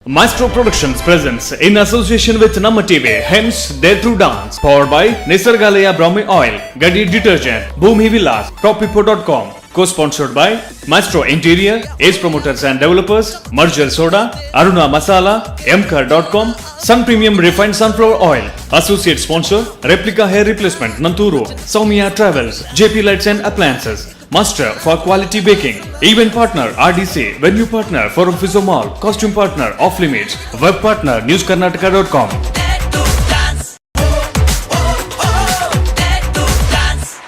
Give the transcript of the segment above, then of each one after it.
Maestro Productions presents, in association with Namma TV, Hems Dare to Dance, powered by Nisargalaya Brahmi Oil, Gadi Detergent, Bhumi Villas, Propipo.com, co-sponsored by Maestro Interior, Ace Promoters and Developers, Merger Soda, Aruna Masala, Mkar.com, Sun Premium Refined Sunflower Oil, Associate Sponsor, Replica Hair Replacement, Nanturu, Soumya Travels, JP Lights and Appliances, Master for Quality Baking, Event Partner RDC, Venue Partner Forum Fizo Mall, Costume Partner Off Limits, Web Partner NewsKarnataka.com. Dare to dance. Oh, oh, oh, dare to dance.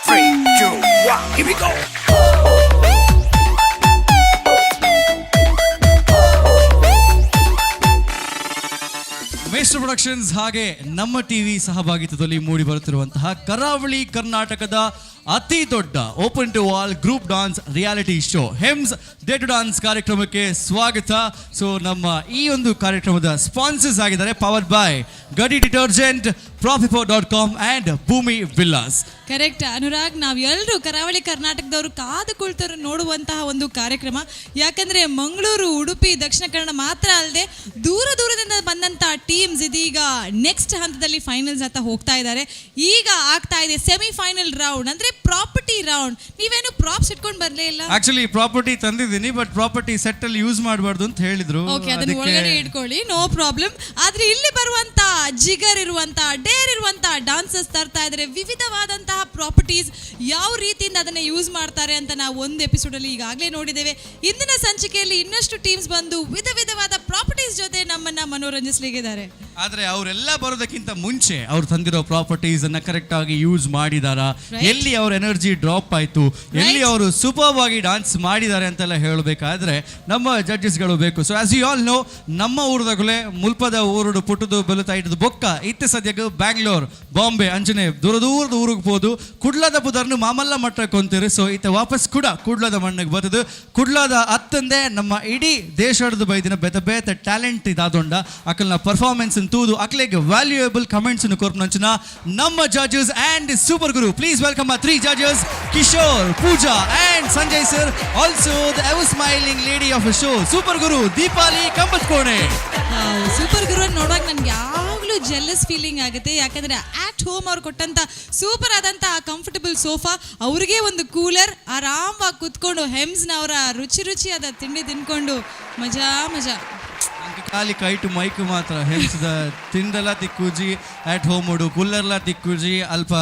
Three, two, one, here we go. Maestro Productions ಹಾಗೆ ನಮ್ಮ TV ಸಹಭಾಗಿತ್ವದಲ್ಲಿ ಮೂಡಿ ಬರುತ್ತಿರುವಂತಹ ಕರಾವಳಿ ಕರ್ನಾಟಕದ ಅತಿ ದೊಡ್ಡ open to all group dance reality show ಹೆಮ್ಸ್ dare to dance ಕಾರ್ಯಕ್ರಮಕ್ಕೆ ಸ್ವಾಗತ. ಸೊ ನಮ್ಮ ಈ ಒಂದು ಕಾರ್ಯಕ್ರಮದ ಸ್ಪಾನ್ಸರ್ಸ್ ಆಗಿದ್ದಾರೆ ಪವರ್ಡ್ ಬೈ ಗಡಿ ಡಿಟರ್ಜೆಂಟ್, ಪ್ರಾಫಿಫೋ.ಕಾಮ್ ಆ್ಯಂಡ್ ಭೂಮಿ ವಿಲ್ಲಾಸ್. ಕರೆಕ್ಟ್ ಅನುರಾಗ್. ನಾವು ಎಲ್ಲರೂ ಕರಾವಳಿ ಕರ್ನಾಟಕದವರು ಕಾದು ಕುಳಿತರು ನೋಡುವಂತಹ ಒಂದು ಕಾರ್ಯಕ್ರಮ. ಯಾಕಂದ್ರೆ ಮಂಗಳೂರು, ಉಡುಪಿ, ದಕ್ಷಿಣ ಕನ್ನಡ ಮಾತ್ರ ಅಲ್ಲದೆ ದೂರ ದೂರದಿಂದ ಬಂದಂತಹ ಟೀಮ್ಸ್ ಇದೀಗ ನೆಕ್ಸ್ಟ್ ಹಂತದಲ್ಲಿ ಫೈನಲ್ಸ್ ಅಂತ ಹೋಗ್ತಾ ಇದ್ದಾರೆ. ಈಗ ಆಗ್ತಾ ಇದೆ ಸೆಮಿಫೈನಲ್ ರೌಂಡ್, ಅಂದ್ರೆ ಪ್ರಾಪರ್ಟಿ ರೌಂಡ್. ನೀವೇನು ಪ್ರಾಪ್ಸ್ ಇಟ್ಕೊಂಡು ಬರಲೇ ಇಲ್ಲ. ಆಕ್ಚುಲಿ ಪ್ರಾಪರ್ಟಿ ತಂದಿದ್ದೀನಿ, ಬಟ್ ಪ್ರಾಪರ್ಟಿ ಸೆಟ್ ಅಲ್ಲಿ ಯೂಸ್ ಮಾಡಬಾರ್ದು ಅಂತ ಹೇಳಿದ್ರು. ಓಕೆ, ಅದನ್ನ ಒಳಗಡೆ ಇಟ್ಕೊಳ್ಳಿ, ನೋ ಪ್ರಾಬ್ಲಮ್. ಆದ್ರೆ ಇಲ್ಲಿ ಬರುವಂತ ಜಿಗರ್ ಇರುವಂತ, ಡೇರ್ ಇರುವಂತ ಡಾನ್ಸರ್ಸ್ ತರ್ತಾ ಇದ್ದಾರೆ ವಿವಿಧವಾದಂತಹ ಪ್ರಾಪರ್ಟೀಸ್. ಯಾವ ರೀತಿಯಿಂದ ಅದನ್ನ ಯೂಸ್ ಮಾಡ್ತಾರೆ ಅಂತ ನಾವು ಒಂದು ಎಪಿಸೋಡ್ ಅಲ್ಲಿ ಈಗಾಗಲೇ ನೋಡಿದ್ದೇವೆ. ಇಂದಿನ ಸಂಚಿಕೆಯಲ್ಲಿ ಇನ್ನಷ್ಟು ಟೀಮ್ಸ್ ಬಂದು ವಿಧ ವಿಧವಾದ ಪ್ರಾಪರ್ಟೀಸ್ ಜೊತೆ ನಮ್ಮನ್ನ ಮನೋರಂಜಿಸಲಿಕ್ಕಿದ್ದಾರೆ. ಆದ್ರೆ ಅವರೆಲ್ಲ ಬರೋದಕ್ಕಿಂತ ಮುಂಚೆ ಅವ್ರು ತಂದಿರೋ ಪ್ರಾಪರ್ಟೀಸ್ ಅನ್ನ ಕರೆಕ್ಟ್ ಆಗಿ ಯೂಸ್ ಮಾಡಿದಾರಾ, ಎಲ್ಲಿ ಅವ್ರ ಎನರ್ಜಿ ಡ್ರಾಪ್ ಆಯ್ತು, ಎಲ್ಲಿ ಅವರು ಸೂಪರ್ ಆಗಿ ಡಾನ್ಸ್ ಮಾಡಿದ್ದಾರೆ ಅಂತೆಲ್ಲ ಹೇಳಬೇಕಾದ್ರೆ ನಮ್ಮ ಜಡ್ಜಸ್ಗಳು ಬೇಕು. So as you all know, ನಮ್ಮ ಊರದಾಗಲೇ ಮುಲ್ಪದ ಊರುಡು ಪುಟ್ಟದು ಬೆಲುತ ಇಟ್ಟದು ಬೊಕ್ಕ ಇತ್ತೆ ಸದ್ಯಕ್ಕೆ ಬ್ಯಾಂಗ್ಳೂರ್, ಬಾಂಬೆ ಅಂಚನೆ ದೂರ ದೂರದ ಊರಿಗೆ ಪೋದು ಕುಡ್ಲದ ಪುದರ್ನು ಮಾಮಲ್ಲ ಮಟ್ಟಕ್ಕೆ ಕೊಂತೀರಿ. ಸೊ ಇತ್ತ ವಾಪಸ್ ಕೂಡ ಕುಡ್ಲದ ಮಣ್ಣಿಗೆ ಬರ್ತದೆ. ಕುಡ್ಲದ ಅತ್ತಂದೆ ನಮ್ಮ ಇಡೀ ದೇಶದ ಬೈದಿನ ಬೇತೆ ಬೇತೆ ಟ್ಯಾಲೆಂಟ್ ಇದಾದೊಂಡ ಅಕಲ್ನ ಪರ್ಫಾರ್ಮೆನ್ಸ್ ತೂದು ಅಕ್ಲೆಗ್ ವ್ಯಾಲ್ಯೂಯಬಲ್ ಕಮೆಂಟ್ಸ್ ಕೊರ್ಪುನಂಚಿನ ನಮ್ಮ judges and super Guru. Please welcome three judges, Kishore, Pooja and Sanjay sir. Also the ever smiling lady of show, super Guru Deepali Kambatkone. Super ಗುರು ನೋಡುವಾಗ ನನ್ಗೆ ಯಾವಾಗಲೂ ಜೆಲ್ಲಸ್ ಫೀಲಿಂಗ್ ಆಗುತ್ತೆ. ಯಾಕಂದ್ರೆ ಆಟ್ home ಅವ್ರು ಕೊಟ್ಟಂತ ಸೂಪರ್ ಆದಂತ comfortable sofa, ಅವ್ರಿಗೆ ಒಂದು ಕೂಲರ್, ಆರಾಮವಾಗಿ ಕುತ್ಕೊಂಡು ಹೆಮ್ಸ್ನವರ ರುಚಿ ರುಚಿಯಾದ ತಿಂಡಿ ತಿನ್ಕೊಂಡು ಮಜಾ ಮಜಾ. ಅಂಕ ಖಾಲಿ ಕೈಟು ಮೈಕ್ ಮಾತ್ರ. ಹೆಮ್ಸ್ದ ತಿಂದೆಲ್ಲ ತಿಕ್ಕುಜಿ, ಆಟ್ ಹೋಮ್ ಉಡು ಕೂಲರ್ಲ ತಿಕ್ಕುಜಿ, ಅಲ್ಪ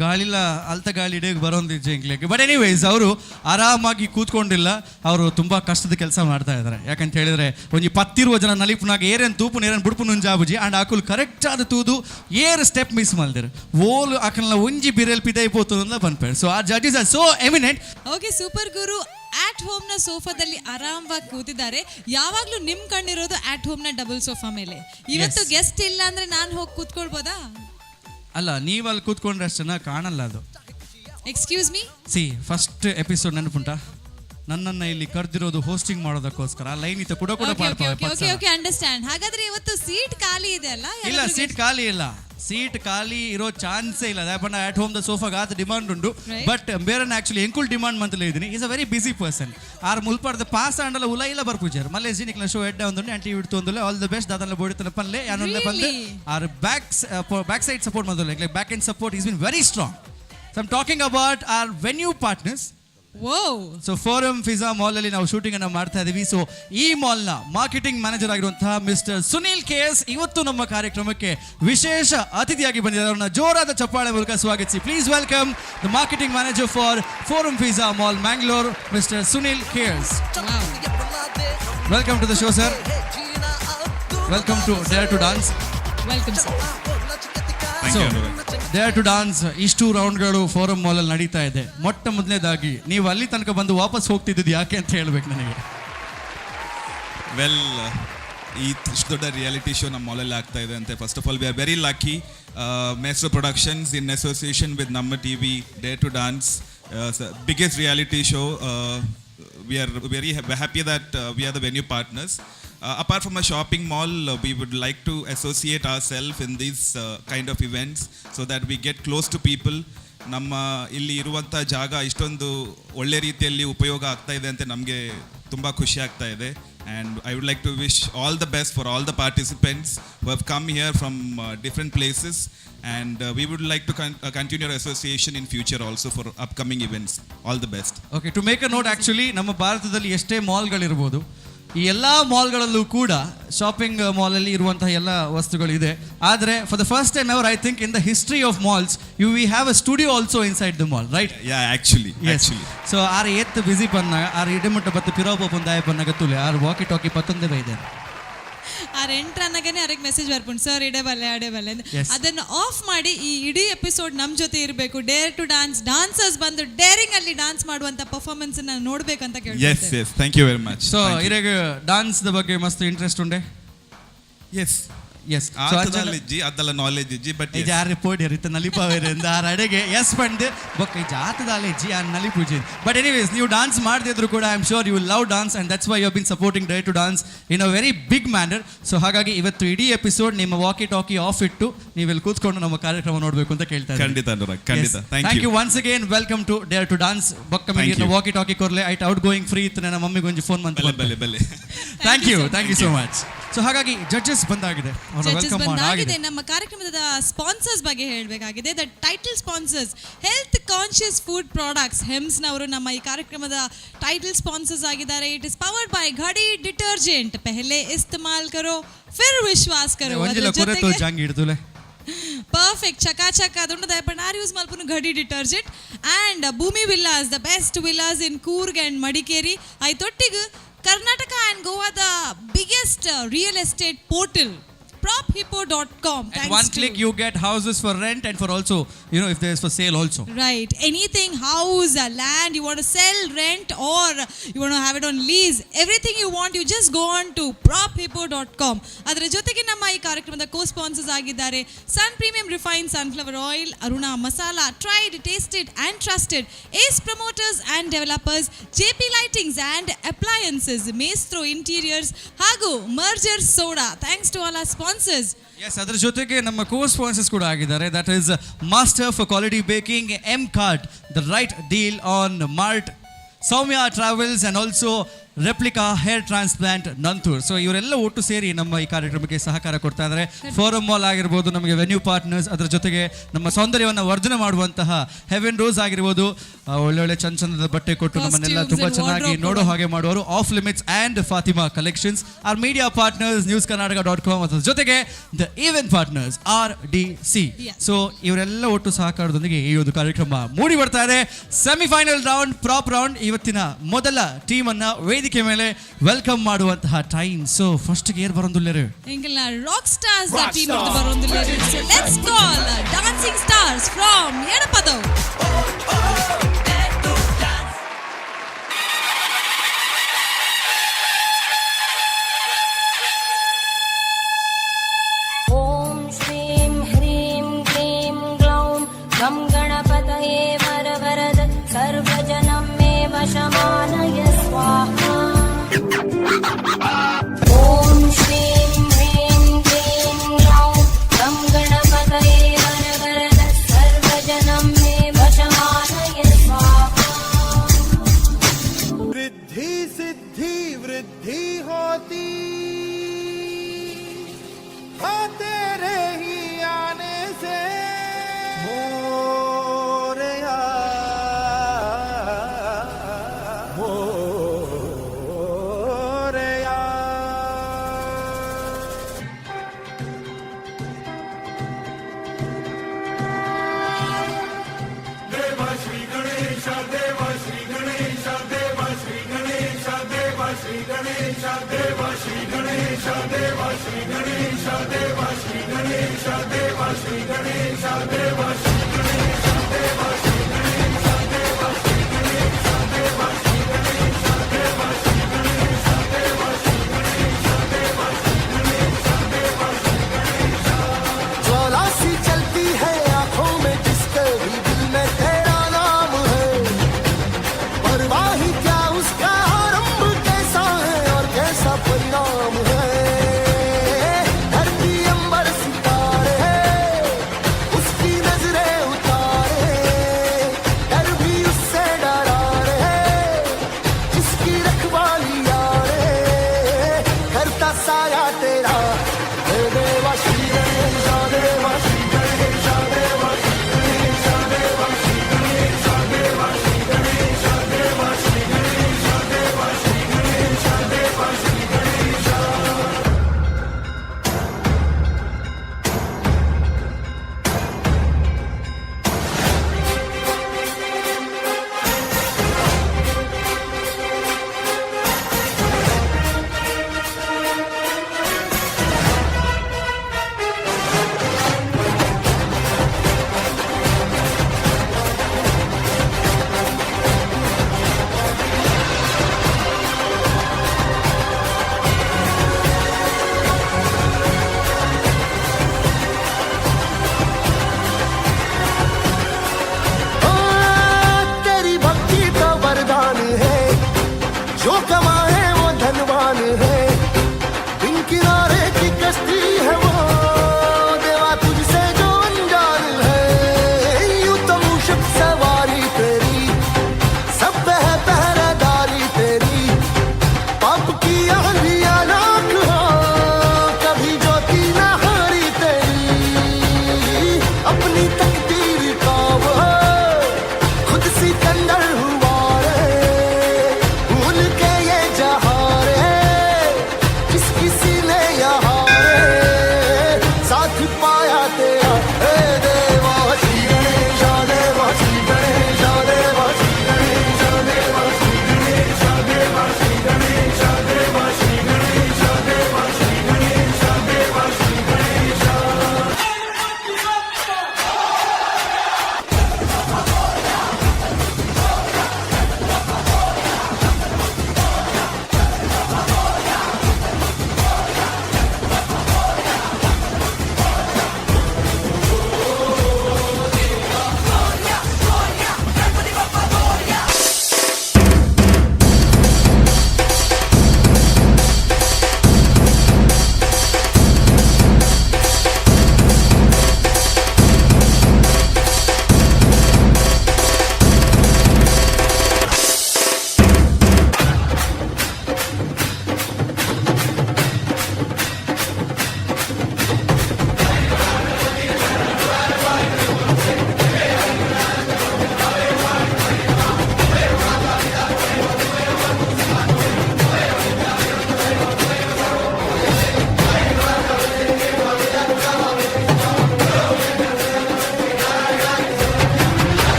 ಗಾಳಿಲ ಅಲ್ತ ಗಾಳಿ ಇಡೀ ಬರೋಂದಿಜ್ಜಿ ಎಂಕ್ಲೆಗ್. ಬಟ್ ಎನಿವೇಸ್, ಅವರು ಆರಾಮಾಗಿ ಕೂತ್ಕೊಂಡಿಲ್ಲ. ಅವರು ತುಂಬ ಕಷ್ಟದ ಕೆಲಸ ಮಾಡ್ತಾ ಇದ್ದಾರೆ. ಯಾಕಂತ ಹೇಳಿದ್ರೆ ಒಂಜಿ ಪತ್ತಿರುವ ಜನ ನಲಿಪುನಾಗ ಏರೇನ್ ತೂಪು ನೇರನ್ ಬುಡ್ಪು ನುಂಜಾಬುಜಿ. ಅಂಡ್ ಆಕುಲ್ ಕರೆಕ್ಟ್ ಆದ ತೂದು ಏರ್ ಸ್ಟೆಪ್ ಮಿಸ್ ಮಲ್ದಿರು, ಓಲು ಆಕಲ್ನ ಒಂಜಿ ಬಿರೆಲ್ ಪಿದೈ ಪೋತು ಅಂತ ಪನ್ಪೇರ್. ಸೊ ಆ judges are so eminent. Okay, super Guru at home ನ ಸೋಫಾದಲ್ಲಿ ಆರಾಮವಾಗಿ ಕೂತಿದ್ದಾರೆ. ಯಾವಾಗ್ಲೂ ನಿಮ್ ಕಣ್ಣಿರೋದು ಆಟ್ ಹೋಮ್ ನ ಡಬಲ್ ಸೋಫಾ ಮೇಲೆ. ಇವತ್ತು ಗೆಸ್ಟ್ ಇಲ್ಲ ಅಂದ್ರೆ ನಾನು ಹೋಗಿ ಕೂತ್ಕೊಳ್ಬೋದಾ? ಅಲ್ಲ, ನೀವು ಅಲ್ಲಿ ಕೂತ್ಕೊಂಡ್ರೆ ಅಷ್ಟು ಚೆನ್ನಾಗಿ ಕಾಣಲ್ಲ ಅದು. Excuse me. C, first episode ನೆನಪುಂಟಾ? ನನ್ನನ್ನು ಇಲ್ಲಿ ಕರೆದಿರೋದು ಹೋಸ್ಟಿಂಗ್ ಮಾಡೋದಕ್ಕೋಸ್ಕರ. ಆ ಲೈನ್ ಇತ್ತು ಕೂಡ ಕೂಡ. Okay, understand. ಹಾಗಾದ್ರೆ ಇವತ್ತು ಸೀಟ್ ಖಾಲಿ ಇದೆ ಅಲ್ಲ? ಇಲ್ಲ. ಯಾರಾದ್ರೂ ಸೀಟ್ ಖಾಲಿ ಇಲ್ಲ. ಸೀಟ್ ಖಾಲಿ ಇರೋ ಚಾನ್ಸೇ ಇಲ್ಲ. ಯಾಕಂದ್ರೆ ಅಟ್ ಹೋಮ್ the ಸೋಫಾಗ ಆತ ಡಿಮಾಂಡ್ ಉಂಟು. ಬಟ್ ಬೇರೆ ಆಕ್ಚುಲಿ ಎಂಕುಲ್ ಡಿಮಾಂಡ್ ಮಂತಲೇ ಇದ್ದೀನಿ. He's a very busy person. R ಮುಲ್ಪಾರ್ದ ಪಾಸ್ ಆಂಡಲ ಉಲ ಇಲ್ಲ ಬರ್ಪೂಜಾರ್ ಮಲ್ಲೇಜಿ. ನಿಕ್ಲ ಶೋ ಎಡ್ಡ ಒಂದು ಆಂಟಿ ಇಡ್ತು ಒಂದು ಆಲ್ the best. ದಾದಲ್ಲ ಬೋಡಿತನ ಪನ್ಲೆ ಯಾನೊಂದೇ ಬಂದು. Really? R back back side support ಮಂತಲ್ಲ, like back end support is been very strong. So I'm talking about our venue partners. So forum Fiza mall ಅಲ್ಲಿ ನಾವು shooting ಅನ್ನು ಮಾಡ್ತಾ ಇದೀವಿ. ಸೊ ಈ ಮಾಲ್ನ ಮಾರ್ಕೆಟಿಂಗ್ ಮ್ಯಾನೇಜರ್ ಆಗಿರುವಂತಹ ಮಿಸ್ಟರ್ ಸುನೀಲ್ ಕೆ ಎಸ್ ಇವತ್ತು ನಮ್ಮ ಕಾರ್ಯಕ್ರಮಕ್ಕೆ ವಿಶೇಷ ಅತಿಥಿಯಾಗಿ ಬಂದಿದ್ದಾರೆ. ಅವರನ್ನ ಜೋರಾದ ಚಪ್ಪಾಳೆ ಮೂಲಕ ಸ್ವಾಗತಿಸಿ. Please welcome the marketing manager for Forum Fiza Mall, Mangalore, Mister Sunil K S. Welcome to the show, sir. Welcome to Dare to Dance. Welcome sir. So dare to dance ಇಷ್ಟು ರೌಂಡ್ಗಳು ಫೋರಮ್ ಮಾಲ್ ಅಲ್ಲಿ ನಡೀತಾ ಇದೆ. ಮೊಟ್ಟ ಮೊದಲನೇದಾಗಿ ನೀವು ಅಲ್ಲಿ ತನಕ ಬಂದು ವಾಪಸ್ ಹೋಗ್ತಿದ್ದು ಯಾಕೆ ಅಂತ ಹೇಳ್ಬೇಕು ನನಗೆ. ವೆಲ್, ಈ ಇಷ್ಟು ದೊಡ್ಡ ರಿಯಾಲಿಟಿ ಶೋ ನಮ್ಮ ಮಾಲಲ್ಲಿ ಆಗ್ತಾ ಇದೆ ಅಂತೆ. First of all, we are very lucky. Maestro Productions in association with Namma TV, Dare to Dance, biggest reality show. We are very happy that we are the venue partners. Apart from a shopping mall, we would like to associate ourselves in these kind of events so that we get close to people. ನಮ್ಮ ಇಲ್ಲಿ ಇರುವಂಥ ಜಾಗ ಇಷ್ಟೊಂದು ಒಳ್ಳೆ ರೀತಿಯಲ್ಲಿ ಉಪಯೋಗ ಆಗ್ತಾ ಇದೆ ಅಂತ ನಮಗೆ ತುಂಬ ಖುಷಿ ಆಗ್ತಾ ಇದೆ. And I would like to wish all the best for all the participants who have come here from different places, and we would like to continue association in future also for upcoming events. All the best. Okay, to make a note, actually ನಮ್ಮ ಭಾರತದಲ್ಲಿ ಎಷ್ಟೇ ಮಾಲ್ಗಳಿರ್ಬೋದು, ಈ ಎಲ್ಲ ಮಾಲ್ಗಳಲ್ಲೂ ಕೂಡ shopping ಮಾಲಲ್ಲಿ ಇರುವಂತಹ ಎಲ್ಲ ವಸ್ತುಗಳಿದೆ. ಆದರೆ for the first time ever, I think, in the history of malls, we have a studio also inside the mall, right? Yeah, actually, actually. So are ಏತ್ ಬಿಸಿ ಪನ್ನಾಗ ಆರ್ ಇಡಮುಟ್ಟ ಬತ್ತು ಪಿರೋಪ ಪೊಂದಾಯ ಪನ್ನಾಗ ತುಲೆ ಆರ್ ವಾಕಿ ಟಾಕಿ ಪತ್ತೊಂದೇ ಬೈದೆ. ಆ ಎಂಟ್ರ್ ಅನ್ನಗನೆ ಅವ್ರಿಗೆ ಮೆಸೇಜ್ ಬರ್ಪುಂಡು, ಸರ್ ಇಡೆ ಬಲ್ಲೆ ಅಡೆ ಬಲ್ಲೆ ಅಂತ. Yes. ಅದನ್ನು ಆಫ್ ಮಾಡಿ ಈ ಇಡೀ ಎಪಿಸೋಡ್ ನಮ್ಮ ಜೊತೆ ಇರಬೇಕು. ಡೇರ್ ಟು ಡಾನ್ಸ್ ಡಾನ್ಸರ್ಸ್ ಬಂದು ಡೇರಿಂಗ್ ಅಲ್ಲಿ ಡಾನ್ಸ್ ಮಾಡುವಂತ ಪರ್ಫಾರ್ಮೆನ್ಸ್ ಅನ್ನ ನೋಡ್ಬೇಕಂತ ಎಸ್ ಕೇಳ್ತೀನಿ. Yes, thank you very much. So ಇರೆಗ್ dance the ಬಗ್ಗೆ ಮಸ್ತ್ ಇಂಟ್ರೆಸ್ಟ್ ಉಂಡೆ? ಎಸ್. ಎಸ್. ಇಜ್ಜಿ, ಅದೆಲ್ಲ ನಾಲೆಜ್ ಇಜ್ಜಿ, ಬಟ್ ಯಾರು ಪೋಡಿಯರ್ ಇತ್ತ ನಲಿಪಾವೇರೆ ಅಂದ ಆರ್ ಅಡೆಗೆ ಎಸ್ ಪಂಡ್ ಬೊಕ್ಕ ಈ ಜಾತದಾಲೆ ಜಿ ಆ ನಲಿ ಪೂಜೆ. ಬಟ್ ಎನಿವೇಸ್, ನೀವು ಡಾನ್ಸ್ ಮಾಡದಿದ್ರು ಕೂಡ I am sure you love dance, and that's why you been supporting Dare to Dance in a very big manner. So ಹಾಗಾಗಿ ಇವತ್ತು ಇಡೀ ಎಪಿಸೋಡ್ ನಿಮ್ಮ ವಾಕಿ ಟಾಕಿ ಆಫ್ ಇಟ್ಟು ನೀವು ಇಲ್ಲಿ ಕೂತ್ಕೊಂಡು ನಮ್ಮ ಕಾರ್ಯಕ್ರಮ ನೋಡಬೇಕು ಅಂತ ಕೇಳ್ತಾ ಇದ್ದೀನಿ. ಖಂಡಿತ ಅನುರಾಗ್, ಖಂಡಿತ. Thank thank you. You once again. Welcome to Dare to Dance. ಬೊಕ್ಕ Thank you. Walkie talkie ಕೊರ್ಲೆ ಐಟ್ ಔಟ್ ಗೋಯಿಂಗ್ ಫ್ರೀ ಇತ್ತು. ನನ್ನ ಮಮ್ಮಿಗೆ ಒಂಜಿ ಫೋನ್ ಬಲೆ ಮಂತ್. ಬಲೆ ಬಲೆ. Thank you, thank you so much. So ಹಾಗಾಗಿ ಜಡ್ಜಸ್ ಬಂದಾಗಿದೆ, ಅವ್ರನ್ನ ಜಡ್ಜಸ್ welcome ಬಂದಾಗಿದೆ. ಮಾಡಾಗಿದೆ. ನಮ್ಮ ಕಾರ್ಯಕ್ರಮದ ಸ್ಪಾನ್ಸರ್ಸ್ ಬಗ್ಗೆ ಹೇಳಬೇಕಾಗಿದೆ. The title sponsors, health conscious food products ಹೆಮ್ಸ್ನವರು ನಮ್ಮ ಈ ಕಾರ್ಯಕ್ರಮದ ಟೈಟಲ್ ಸ್ಪಾನ್ಸರ್ಸ್ ಆಗಿದ್ದಾರೆ. It is powered by Ghadi detergent. ಪೆಹಲೆ ಇಸ್ತೆಮಾಲ್ ಕರೋ ಫಿರ್ ವಿಶ್ವಾಸ್ ಕರೋ. ಒಂಜಿಲ ಕೊರೆತೋ ಜಾಂಗಿ ಹಿಡ್ದುಲೆ. ಪರ್ಫೆಕ್ಟ್, ಚಕಾಚಕ ಅದೊಂದು ದಯಪಣ್ಣ ಆರ್ ಯೂಸ್ ಮಲ್ಪುನು Ghadi detergent. And Bhoomi Villas, the best villas in Coorg and Madikeri. I ತೊಟ್ಟಿಗೆ ಕರ್ನಾಟಕ ಆ್ಯಂಡ್ ಗೋವಾದ biggest real estate portal prophippo.com. At one click, you get houses for rent and for also, if there is for sale also. Right. Anything, house, land, you want to sell, rent, or you want to have it on lease, everything you want, you just go on to prophippo.com. ಅದರ ಜೊತೆಗೆ ನಮ್ಮ ಈ ಕಾರ್ಯಕ್ರಮದ co sponsors ಆಗಿದ್ದಾರೆ Sun Premium refine sunflower oil, Aruna masala, tried, tasted and trusted, Ace Promoters and Developers, J P Lightings and Appliances, Maestro Interiors ಹಾಗೂ Merger Soda. Thanks to all our sponsors. S, ಅದರ ಜೊತೆಗೆ ನಮ್ಮ co sponsors ಕೂಡ ಆಗಿದ್ದಾರೆ. That is Master for quality baking, M Card, the right deal on mart, Soumya Travels and also Replica Hair Transplant Nanthoor. So ಇವರೆಲ್ಲ ಒಟ್ಟು ಸೇರಿ ನಮ್ಮ ಈ ಕಾರ್ಯಕ್ರಮಕ್ಕೆ ಸಹಕಾರ ಕೊಡ್ತಾ ಇದ್ದಾರೆ. ಫೋರಮ್ ಮಾಲ್ ಆಗಿರ್ಬೋದು ನಮಗೆ ವೆನ್ಯೂ ಪಾರ್ಟ್ನರ್ಸ್. ಅದರ ಜೊತೆಗೆ ನಮ್ಮ ಸೌಂದರ್ಯವನ್ನು ವರ್ಧನೆ ಮಾಡುವಂತಹ ಹೆವೆನ್ ರೋಸ್ ಆಗಿರ್ಬೋದು, ಒಳ್ಳೊಳ್ಳೆ ಚಂದ ಚಂದದ ಬಟ್ಟೆ ಕೊಟ್ಟು ನಮ್ಮನ್ನೆಲ್ಲ Costumes ತುಂಬಾ and ಚೆನ್ನಾಗಿ wardrobe ನೋಡೋ ಕೂಡ. ಹಾಗೆ ಮಾಡುವರು Off Limits and Fatima Collections. Our media partners News Karnataka.com, ಅದರ ಜೊತೆಗೆ the event partners RDC. So ಇವರೆಲ್ಲ ಒಟ್ಟು ಸಹಕಾರದೊಂದಿಗೆ ಈ ಒಂದು ಕಾರ್ಯಕ್ರಮ ಮೂಡಿ ಬರ್ತಾ ಇದೆ. ಸೆಮಿಫೈನಲ್ ರೌಂಡ್, ಪ್ರಾಪ್ ರೌಂಡ್, ಇವತ್ತಿನ ಮೊದಲ ಟೀಮ್ ಅನ್ನ ವೇದಿಕೆ ಮೇಲೆ welcome ಮಾಡುವಂತಹ ಟೈಮ್. ಸೊ ಫಸ್ಟ್ ಗೇರ್ ಬರೋದಿಲ್ಲರು. ಎಂಕಲ್ನ ರಾಕ್ ಸ್ಟಾರ್ಸ್ ಟೀಮ್ ಬರೋಂದಿಲ್ಲ. Let's call dancing stars from Edapadavu. Dare to dance. ॐ श्रीं ह्रीं क्लीं ग्लौं गं गणपतये वरवरद सर्वजनं मे वशमानय स्वाहा। ॐ श्रीं ह्रीं क्लीं ग्लौं गं गणपतये वरवरद सर्वजनं मे वशमानय स्वाहा। वृद्धि सिद्धि वृद्धि होती, हाँ, तेरे ही आने से। मोरया, मोरया। ज्वाला सी चलती है आंखों में जिसके भी दिल में तेरा नाम है, परवाह ही क्या उसका आरंभ कैसा है और कैसा परिणाम है। धरती अंबर सितारे है, उसकी नजरें सिकंदर हुआ रे, भूल के ये जहां रे, किस किसी ने यहाँ रे साथ पाया तेरा। हे देवा श्री गणेशा, देवा श्री गणेशा, देवा श्री गणेशा, देवा श्री गणेशा, देवा श्री गणेशा, देवा श्री गणेशा, देवा श्री गणेशा, देवा Shri Ganesha.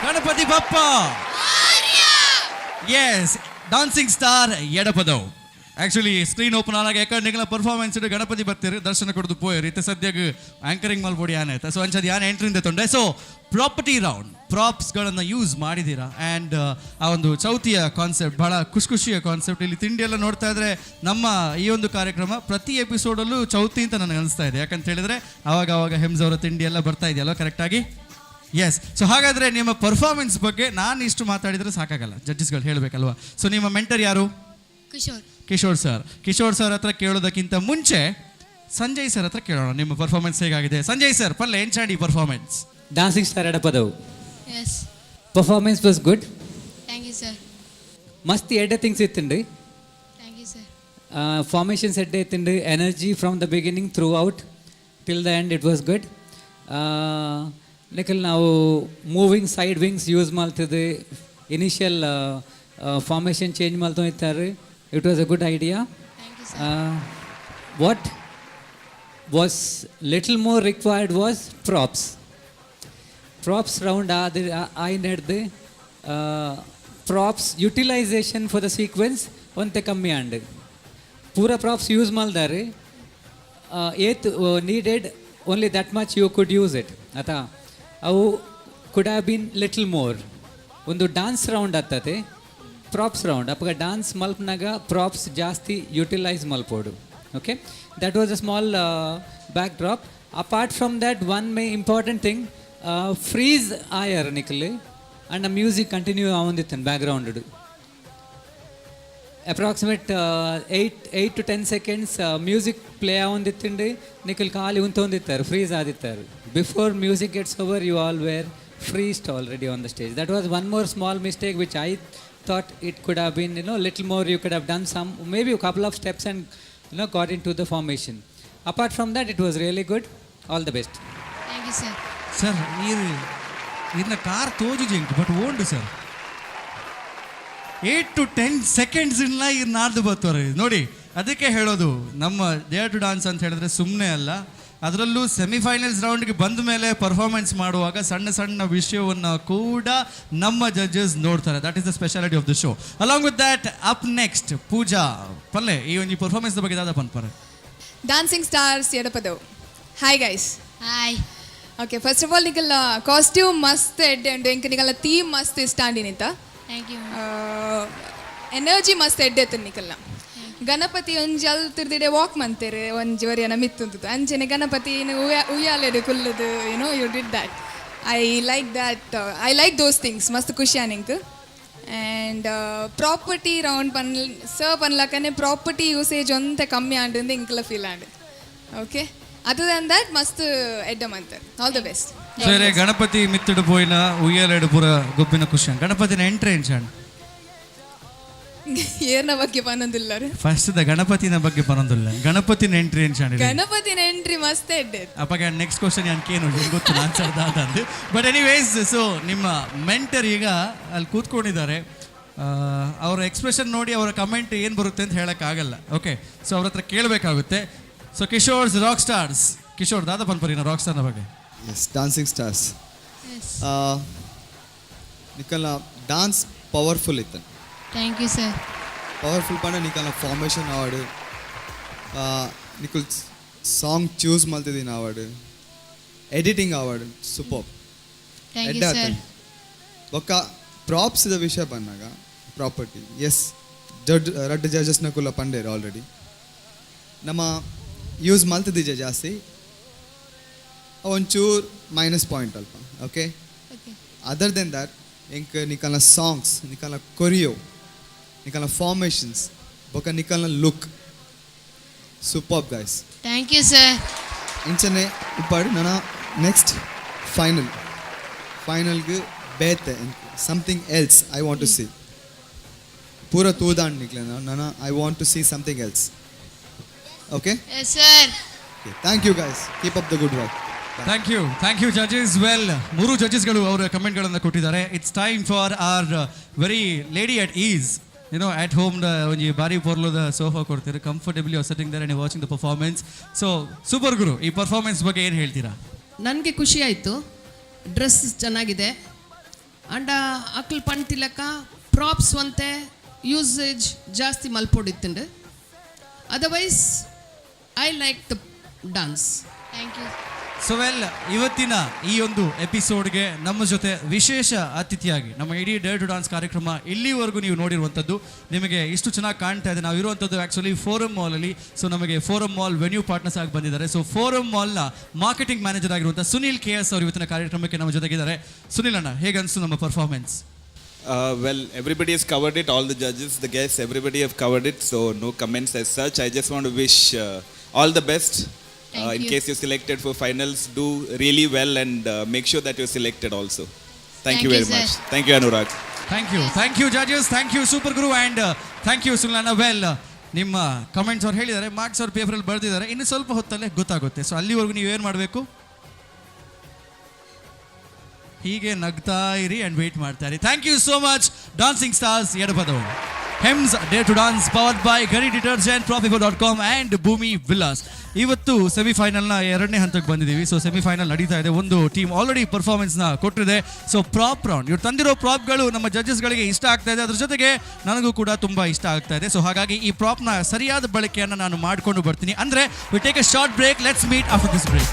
Ganapati Bappa! S, dancing star Edapadavu. Actually screen open ಆದಾಗ ಯಾಕಂದ್ರೆ ನಿಗಳ ಪರ್ಫಾರ್ಮೆನ್ಸ್ ಗಣಪತಿ ಬರ್ತೀರಿ, ದರ್ಶನ ಕೊಡ್ದು ಪೋಯರ್. ಇತ್ತೆ ಸದ್ಯಗ್ ಆಂಕರಿಂಗ್ ಮಲ್ಪೊಡಿ ಆನೆ. ಸೊ ಅಂಚದ ಯಾನ್ ಎಂಟ್ರಿಂದ ತೊಂಡೆ. ಸೊ ಪ್ರಾಪರ್ಟಿ ರೌಂಡ್, ಪ್ರಾಪ್ಸ್ಗಳನ್ನು ಯೂಸ್ ಮಾಡಿದ್ದೀರಾ ಆ್ಯಂಡ್ ಆ ಒಂದು ಚೌತಿಯ ಕಾನ್ಸೆಪ್ಟ್ ಬಹಳ ಖುಷಿ ಖುಷಿಯ ಕಾನ್ಸೆಪ್ಟ್. ಇಲ್ಲಿ ತಿಂಡಿ ಎಲ್ಲ ನೋಡ್ತಾ ಇದ್ರೆ ನಮ್ಮ ಈ ಒಂದು ಕಾರ್ಯಕ್ರಮ ಪ್ರತಿ ಎಪಿಸೋಡಲ್ಲೂ ಚೌತಿ ಅಂತ ನನಗೆ ಅನಿಸ್ತಾ ಇದೆ. ಯಾಕಂತ ಹೇಳಿದ್ರೆ ಅವಾಗ ಅವಾಗ ಹೆಮ್ಸ್ ಅವರ ತಿಂಡಿ ಎಲ್ಲ ಬರ್ತಾ ಇದೆಯಲ್ಲ ಕರೆಕ್ಟಾಗಿ. ಎಸ್, ಸೊ ಹಾಗಾದ್ರೆ ನಿಮ್ಮ ಪರ್ಫಾರ್ಮೆನ್ಸ್ ಬಗ್ಗೆ ನಾನು ಇಷ್ಟು ಮಾತಾಡಿದ್ರೆ ಸಾಕಾಗಲ್ಲ, ಜಡ್ಜಸ್ಗಳು ಹೇಳಬೇಕಲ್ವಾ? ಸೊ ನಿಮ್ಮ ಮೆಂಟರ್ ಯಾರು? ಕಿಶೋರ್. ಕಿಶೋರ್ ಸರ್. ಕಿಶೋರ್ ಸರ್ ಹತ್ರ ಕೇಳೋದಕ್ಕಿಂತ ಮುಂಚೆ ಸಂಜಯ್ ಸರ್ ಹತ್ರ ಕೇಳೋಣ, ನಿಮ್ಮ ಪರ್ಫಾರ್ಮೆನ್ಸ್ ಹೇಗಾಗಿದೆ? ಸಂಜಯ್ ಸರ್, ಪಲ್ಲೆ ಎಂಚಾಂಡಿ performance? Dancing star Edapadavu. S. Performance was good. Thank you, sir. ಮಸ್ತ್ ಎಡ್ಡೆ things ಇತ್ತಂడి. Thank you, sir. Formations ಎಡ್ಡೆ ಇತ್ತಂడి. Energy from the beginning throughout till the end, it was good. Nikhil ನಾವು ಮೂವಿಂಗ್ ಸೈಡ್ ವಿಂಗ್ಸ್ ಯೂಸ್ ಮಾಡ್ತಿದ್ದೆ, initial formation change ಮಾಡ್ತಾ ಇರ್ತಾರೆ. It was a good idea. Thank you, sir. What was little more required was props. Props round ಆದ ಆಯ್ನೆಡ್ದು props utilisation for the sequence ಒಂತೆ ಕಮ್ಮಿ ಆಂಡ್. ಪೂರ props use ಮಲ್ದಾರೆ, ಏತ್ needed, only that much you could use it. ಆತಾ, ಅವು could have been little more. ಒಂದು dance round ಆಗ್ತದೆ, props round ಅಪ್ಪಗ dance ಮಲ್ಪ್ನಾಗ props ಜಾಸ್ತಿ utilise ಮಲ್ಪೋಡು. Okay, that was a small back drop. Apart from that, one main important thing, freeze ಆಯರ್ ನಿಖಲ್ and music continue ಆವೊಂದಿತ್ತು background. Approximate 8 to 10 seconds music play ಆವೊಂದಿತ್ತುಂಡು, ನಿಖಲ್ ಖಾಲಿ ಉಂತೊಂದಿತ್ತಾರೆ, freeze ಆದಿತ್ತಾರೆ. Before music gets over, you all were freezed already on the stage. That was one more small mistake which I thought it could have been little more. You could have done some, maybe a couple of steps and got into the formation. Apart from that, it was really good. All the best. Thank you, sir. Sir, ನೀರು ಇದನ್ನ car ತೋಜು zinc but ಓಂಡು sir, 8 ಟು 10 seconds ಇಲ್ಲ ಇದು ನಾಡ್ದು ಬತ್ತವ್ರೆ ನೋಡಿ. ಅದಕ್ಕೆ ಹೇಳೋದು, ನಮ್ಮ ಡೇರ್ ಟು ಡಾನ್ಸ್ ಅಂತ ಹೇಳಿದ್ರೆ ಸುಮ್ಮನೆ ಅಲ್ಲ. ಅದರಲ್ಲೂ ಸೆಮಿಫೈನಲ್ಸ್ ರೌಂಡ್ಗೆ ಬಂದ ಮೇಲೆ ಪರ್ಫಾರ್ಮೆನ್ಸ್ ಮಾಡುವಾಗ ಸಣ್ಣ ಸಣ್ಣ ವಿಷಯವನ್ನು ಕೂಡ ನಮ್ಮ ಜಡ್ಜಸ್ ನೋಡ್ತಾರೆ. That is the speciality of the show. Along with that, up next ಪೂಜಾ. ಪಲ್ಲೆ, ಈ ಒಂದು ಪರ್ಫಾರ್ಮೆನ್ಸ್ ಬಗ್ಗೆ ದಾದ ಪನ್ಪರೆ? Dancing Stars Edapadavu. Hi, guys. Hi. Okay, first of all, ನಿಕಲ್ಲ costume ಮಸ್ತ್ ಎಡ್ಡೆ ಉಂಡು. ಎಂಕ್ ನಿಕಲ್ಲ ಥೀಮ್ ಮಸ್ತ್ ಇಷ್ಟ ಆಂಡಿನಿತ. Thank you. Energy ಮಸ್ತ್ ಎಡ್ಡೆ ಇತ್ತು ನಿಕಲ್ನ. ಗಣಪತಿ ಒಂಜಿ ಅಲ್ತಿರ್ದಿಡೆ ವಾಕ್ ಮಂತೇರು, ಒಂಜಿ ಒರಿಯನ ಮಿತ್ತುಂತು ಅಂಚನೆ Ganapati ಉಯ್ಯಾಲೆಡು ಕುಲ್ಲುದು, you did that. I like that. I like those things. ಮಸ್ತ್ ಖುಷಿ ಆನಿಂಕ್. ಆ್ಯಂಡ್ ಪ್ರಾಪರ್ಟಿ ರೌಂಡ್ ಪನ್ ಸರ್ ಪನ್ಲಕ್ಕನೆ ಪ್ರಾಪರ್ಟಿ ಯೂಸೇಜ್ ಒಂತೆ ಕಮ್ಮಿ ಆಂಡ್ ಇಂಕ್ಲ feel and. Okay, other than that ಮಸ್ತ್ ಎಡ್ಡ ಮಂತರ್. All the best. ಸರಿ, ಗಣಪತಿ ಮಿತ್ತಡು ಪೋಯಿನ ಉಯ್ಯಾಲೆಡು ಪೂರ ಗೊಬ್ಬಿನ ಖುಷಿ. ಗಣಪತಿನ ಎಂಟ್ರೆನ್ಸ್ ಅಂಡ್ ಏರ್ನ ಬಗ್ಗೆ ಪನ್ನೊಂದಿಲ್ಲರು? ಫಸ್ಟ್ the ಗಣಪತಿನ ಬಗ್ಗೆ ಪನೊಂದಿಲ್ಲ, ಗಣಪತಿನ ಎಂಟ್ರೆನ್ಸ್ ಅಂಡ್. ಗಣಪತಿನ ಎಂಟ್ರಿ ಮಸ್ತ್ ಎಡ್ಡೆ. ಅಪ್ಪ, ನೆಕ್ಸ್ಟ್ ಕ್ವಶನ್ ಏನು ಗೊತ್ತು ಆನ್ಸರ್ ದಾದಂದು. ಬಟ್ ಎನಿವೇಸ್, ಸೊ ನಿಮ್ಮ ಮೆಂಟರ್ ಈಗ ಅಲ್ಲಿ ಕೂತ್ಕೊಂಡಿದ್ದಾರೆ. ಅವರ ಎಕ್ಸ್ಪ್ರೆಷನ್ ನೋಡಿ ಅವರ ಕಮೆಂಟ್ ಏನು ಬರುತ್ತೆ ಅಂತ ಹೇಳೋಕ್ಕಾಗಲ್ಲ. ಓಕೆ, ಸೊ ಅವ್ರ ಹತ್ರ ಕೇಳಬೇಕಾಗುತ್ತೆ. ಸೊ ಕಿಶೋರ್ಸ್ ರಾಕ್ ಸ್ಟಾರ್ಸ್, ಕಿಶೋರ್ ದಾದಾ ಪನ್ಪರಿನ ರಾಕ್ ಸ್ಟಾರ್ನ ಬಗ್ಗೆ. ಎಸ್, ಡಾನ್ಸಿಂಗ್ ಸ್ಟಾರ್ಸ್, ನಿಕಲ್ನ ಡಾನ್ಸ್ ಪವರ್ಫುಲ್ ಇತ್ತು. Thank you sir. Powerful ಪಂಡ ನಿಕಲ್ನ ಫಾರ್ಮೇಷನ್ ಅವಾರ್ಡ್, ನಿಕುಲ್ ಸಾಂಗ್ ಚೂಸ್ ಮಲ್ತಿದ್ದೀನಿ award, editing award super. Thank you sir. ಬೊಕ್ಕ ಪ್ರಾಪ್ಸ್ the ವಿಷಯ ಬಂದಾಗ ಪ್ರಾಪರ್ಟಿ, ಎಸ್, ಜಡ್ಜ್ ರಡ್ಡ್ ಜಡ್ಜಸ್ನ ಕುಲ್ಲ ಪಂಡೇರು ಆಲ್ರೆಡಿ, ನಮ್ಮ ಯೂಸ್ ಮಲ್ತಿದ್ದೀಜ ಜಾಸ್ತಿ, ಒಂಚೂರು ಮೈನಸ್ ಪಾಯಿಂಟ್ ಅಲ್ಪ. Okay. Okay. Other then that, ಎಂಕ್ ನಿಕಲ್ನ ಸಾಂಗ್ಸ್, ನಿಕಲ್ನ ಕೊರಿಯೋ, ನಿಕಲ್ನ ಫಾರ್ಮೇಷನ್ಸ್, ಬೊಕ್ಕ ನಿಕಲ್ನ look super guys. Thank you sir. ಇಂಚನೆ ಉಪ್ಪಾಡು ನನ್ನ ನೆಕ್ಸ್ಟ್ ಫೈನಲ್ ಫೈನಲ್ಗೆ ಬೇತೆ something else I want to see. ಪೂರ ತೂದಾಂಡ್ ನಿಕ್ಲೆ ನನ್ನ I want to see something else, okay? Yes sir. Thank you guys, keep up the good work. Thank you, thank you judges. Well, ಮೂರು ಜಡ್ಜಸ್ಗಳು ಅವರ ಕಮೆಂಟ್ಗಳನ್ನು ಕೊಟ್ಟಿದ್ದಾರೆ. It's time for our very lady at ease, at home. ಒಂಜಿ ಬಾರಿ ಪೊರ್ಲುದ sofa ಕೊಡ್ತೀರಿ, comfortably sitting there and watching the performance. So super ಗುರು, ಈ performance ಬಗ್ಗೆ ಏನು ಹೇಳ್ತೀರಾ? ನನಗೆ ಖುಷಿ ಆಯಿತು. ಡ್ರೆಸ್ ಚೆನ್ನಾಗಿದೆ. ಅಂಡ ಅಕ್ಲ್ ಪಂತಿಲಕ್ಕ ಪ್ರಾಪ್ಸ್ ಒಂತೆ ಯೂಸೇಜ್ ಜಾಸ್ತಿ ಮಲ್ಪೊಡಿತ್ತುಂಡು. Otherwise I like the dance. Thank you. So well, ಇವತ್ತಿನ ಈ ಒಂದು ಎಪಿಸೋಡ್ಗೆ ನಮ್ಮ ಜೊತೆ ವಿಶೇಷ ಅತಿಥಿಯಾಗಿ ನಮ್ಮ ಇಡೀ ಡೇರ್ ಟು ಡಾನ್ಸ್ ಕಾರ್ಯಕ್ರಮ ಇಲ್ಲಿವರೆಗೂ ನೀವು ನೋಡಿರುವಂಥದ್ದು ನಿಮಗೆ ಇಷ್ಟು ಚೆನ್ನಾಗಿ ಕಾಣ್ತಾ ಇದೆ. ನಾವು ಇರುವಂಥದ್ದು ಆ್ಯಕ್ಚುಲಿ ಫೋರಮ್ ಮಾಲಲ್ಲಿ. ಸೊ ನಮಗೆ ಫೋರಮ್ ಮಾಲ್ ವೆನ್ಯೂ ಪಾರ್ಟ್ನರ್ಸ್ ಆಗಿ ಬಂದಿದ್ದಾರೆ. ಸೊ ಫೋರಮ್ ಮಾಲ್ನ ಮಾರ್ಕೆಟಿಂಗ್ ಮ್ಯಾನೇಜರ್ ಆಗಿರುವಂಥ ಸುನಿಲ್ ಕೆ ಎಸ್ ಅವರು ಇವತ್ತಿನ ಕಾರ್ಯಕ್ರಮಕ್ಕೆ ನಮ್ಮ ಜೊತೆಗಿದ್ದಾರೆ. ಸುನಿಲ್ ಅಣ್ಣ, ಹೇಗೆ ಅನಿಸ್ತು ನಮ್ಮ performance? Well, everybody has covered it. All the judges, the guests, everybody have covered it. So no comments as such. I just want to wish all the best. Thank In you. case you're selected for finals, do really well and make sure that you're selected also. Thank Thank you you, very sir. much. Thank you, Anurag. Thank you, thank you judges, thank you super Guru and thank you ಸುಲ್ಲಾನ. Well, ನಿಮ್ಮ comments ಅವ್ರು ಹೇಳಿದ್ದಾರೆ, marks ಅವ್ರು ಪೇಪರಲ್ಲಿ ಬರೆದಿದ್ದಾರೆ. ಇನ್ನು ಸ್ವಲ್ಪ ಹೊತ್ತಲ್ಲೇ ಗೊತ್ತಾಗುತ್ತೆ. ಸೊ ಅಲ್ಲಿವರೆಗೂ ನೀವು ಏನು ಮಾಡಬೇಕು? ಹೀಗೆ ನಗ್ತಾ ಇರಿ ಆ್ಯಂಡ್ ವೇಟ್ ಮಾಡ್ತಾ ಇರಿ. Thank you so much dancing stars Edapadavu. Hems dare to dance, powered by Ghadi detergent, Profifo.com and Bhoomi Villas. ಇವತ್ತು ಸೆಮಿಫೈನಲ್ನ ಎರಡನೇ ಹಂತಕ್ಕೆ ಬಂದಿದ್ದೀವಿ. ಸೊ ಸೆಮಿಫೈನಲ್ ನಡೀತಾ ಇದೆ. ಒಂದು ಟೀಮ್ ಆಲ್ರೆಡಿ ಪರ್ಫಾರ್ಮೆನ್ಸ್ನ ಕೊಟ್ಟಿದೆ. ಸೊ ಪ್ರಾಪ್ ರೌಂಡ್, ಇವ್ರು ತಂದಿರೋ ಪ್ರಾಪ್ಗಳು ನಮ್ಮ ಜಡ್ಜಸ್ಗಳಿಗೆ ಇಷ್ಟ ಆಗ್ತಾ ಇದೆ. ಅದ್ರ ಜೊತೆಗೆ ನನಗೂ ಕೂಡ ತುಂಬ ಇಷ್ಟ ಆಗ್ತಾ ಇದೆ. ಸೊ ಹಾಗಾಗಿ ಈ ಪ್ರಾಪ್ನ ಸರಿಯಾದ ಬಳಕೆಯನ್ನು ನಾನು ಮಾಡಿಕೊಂಡು ಬರ್ತೀನಿ. ಅಂದರೆ we take a short break. Let's meet after this break.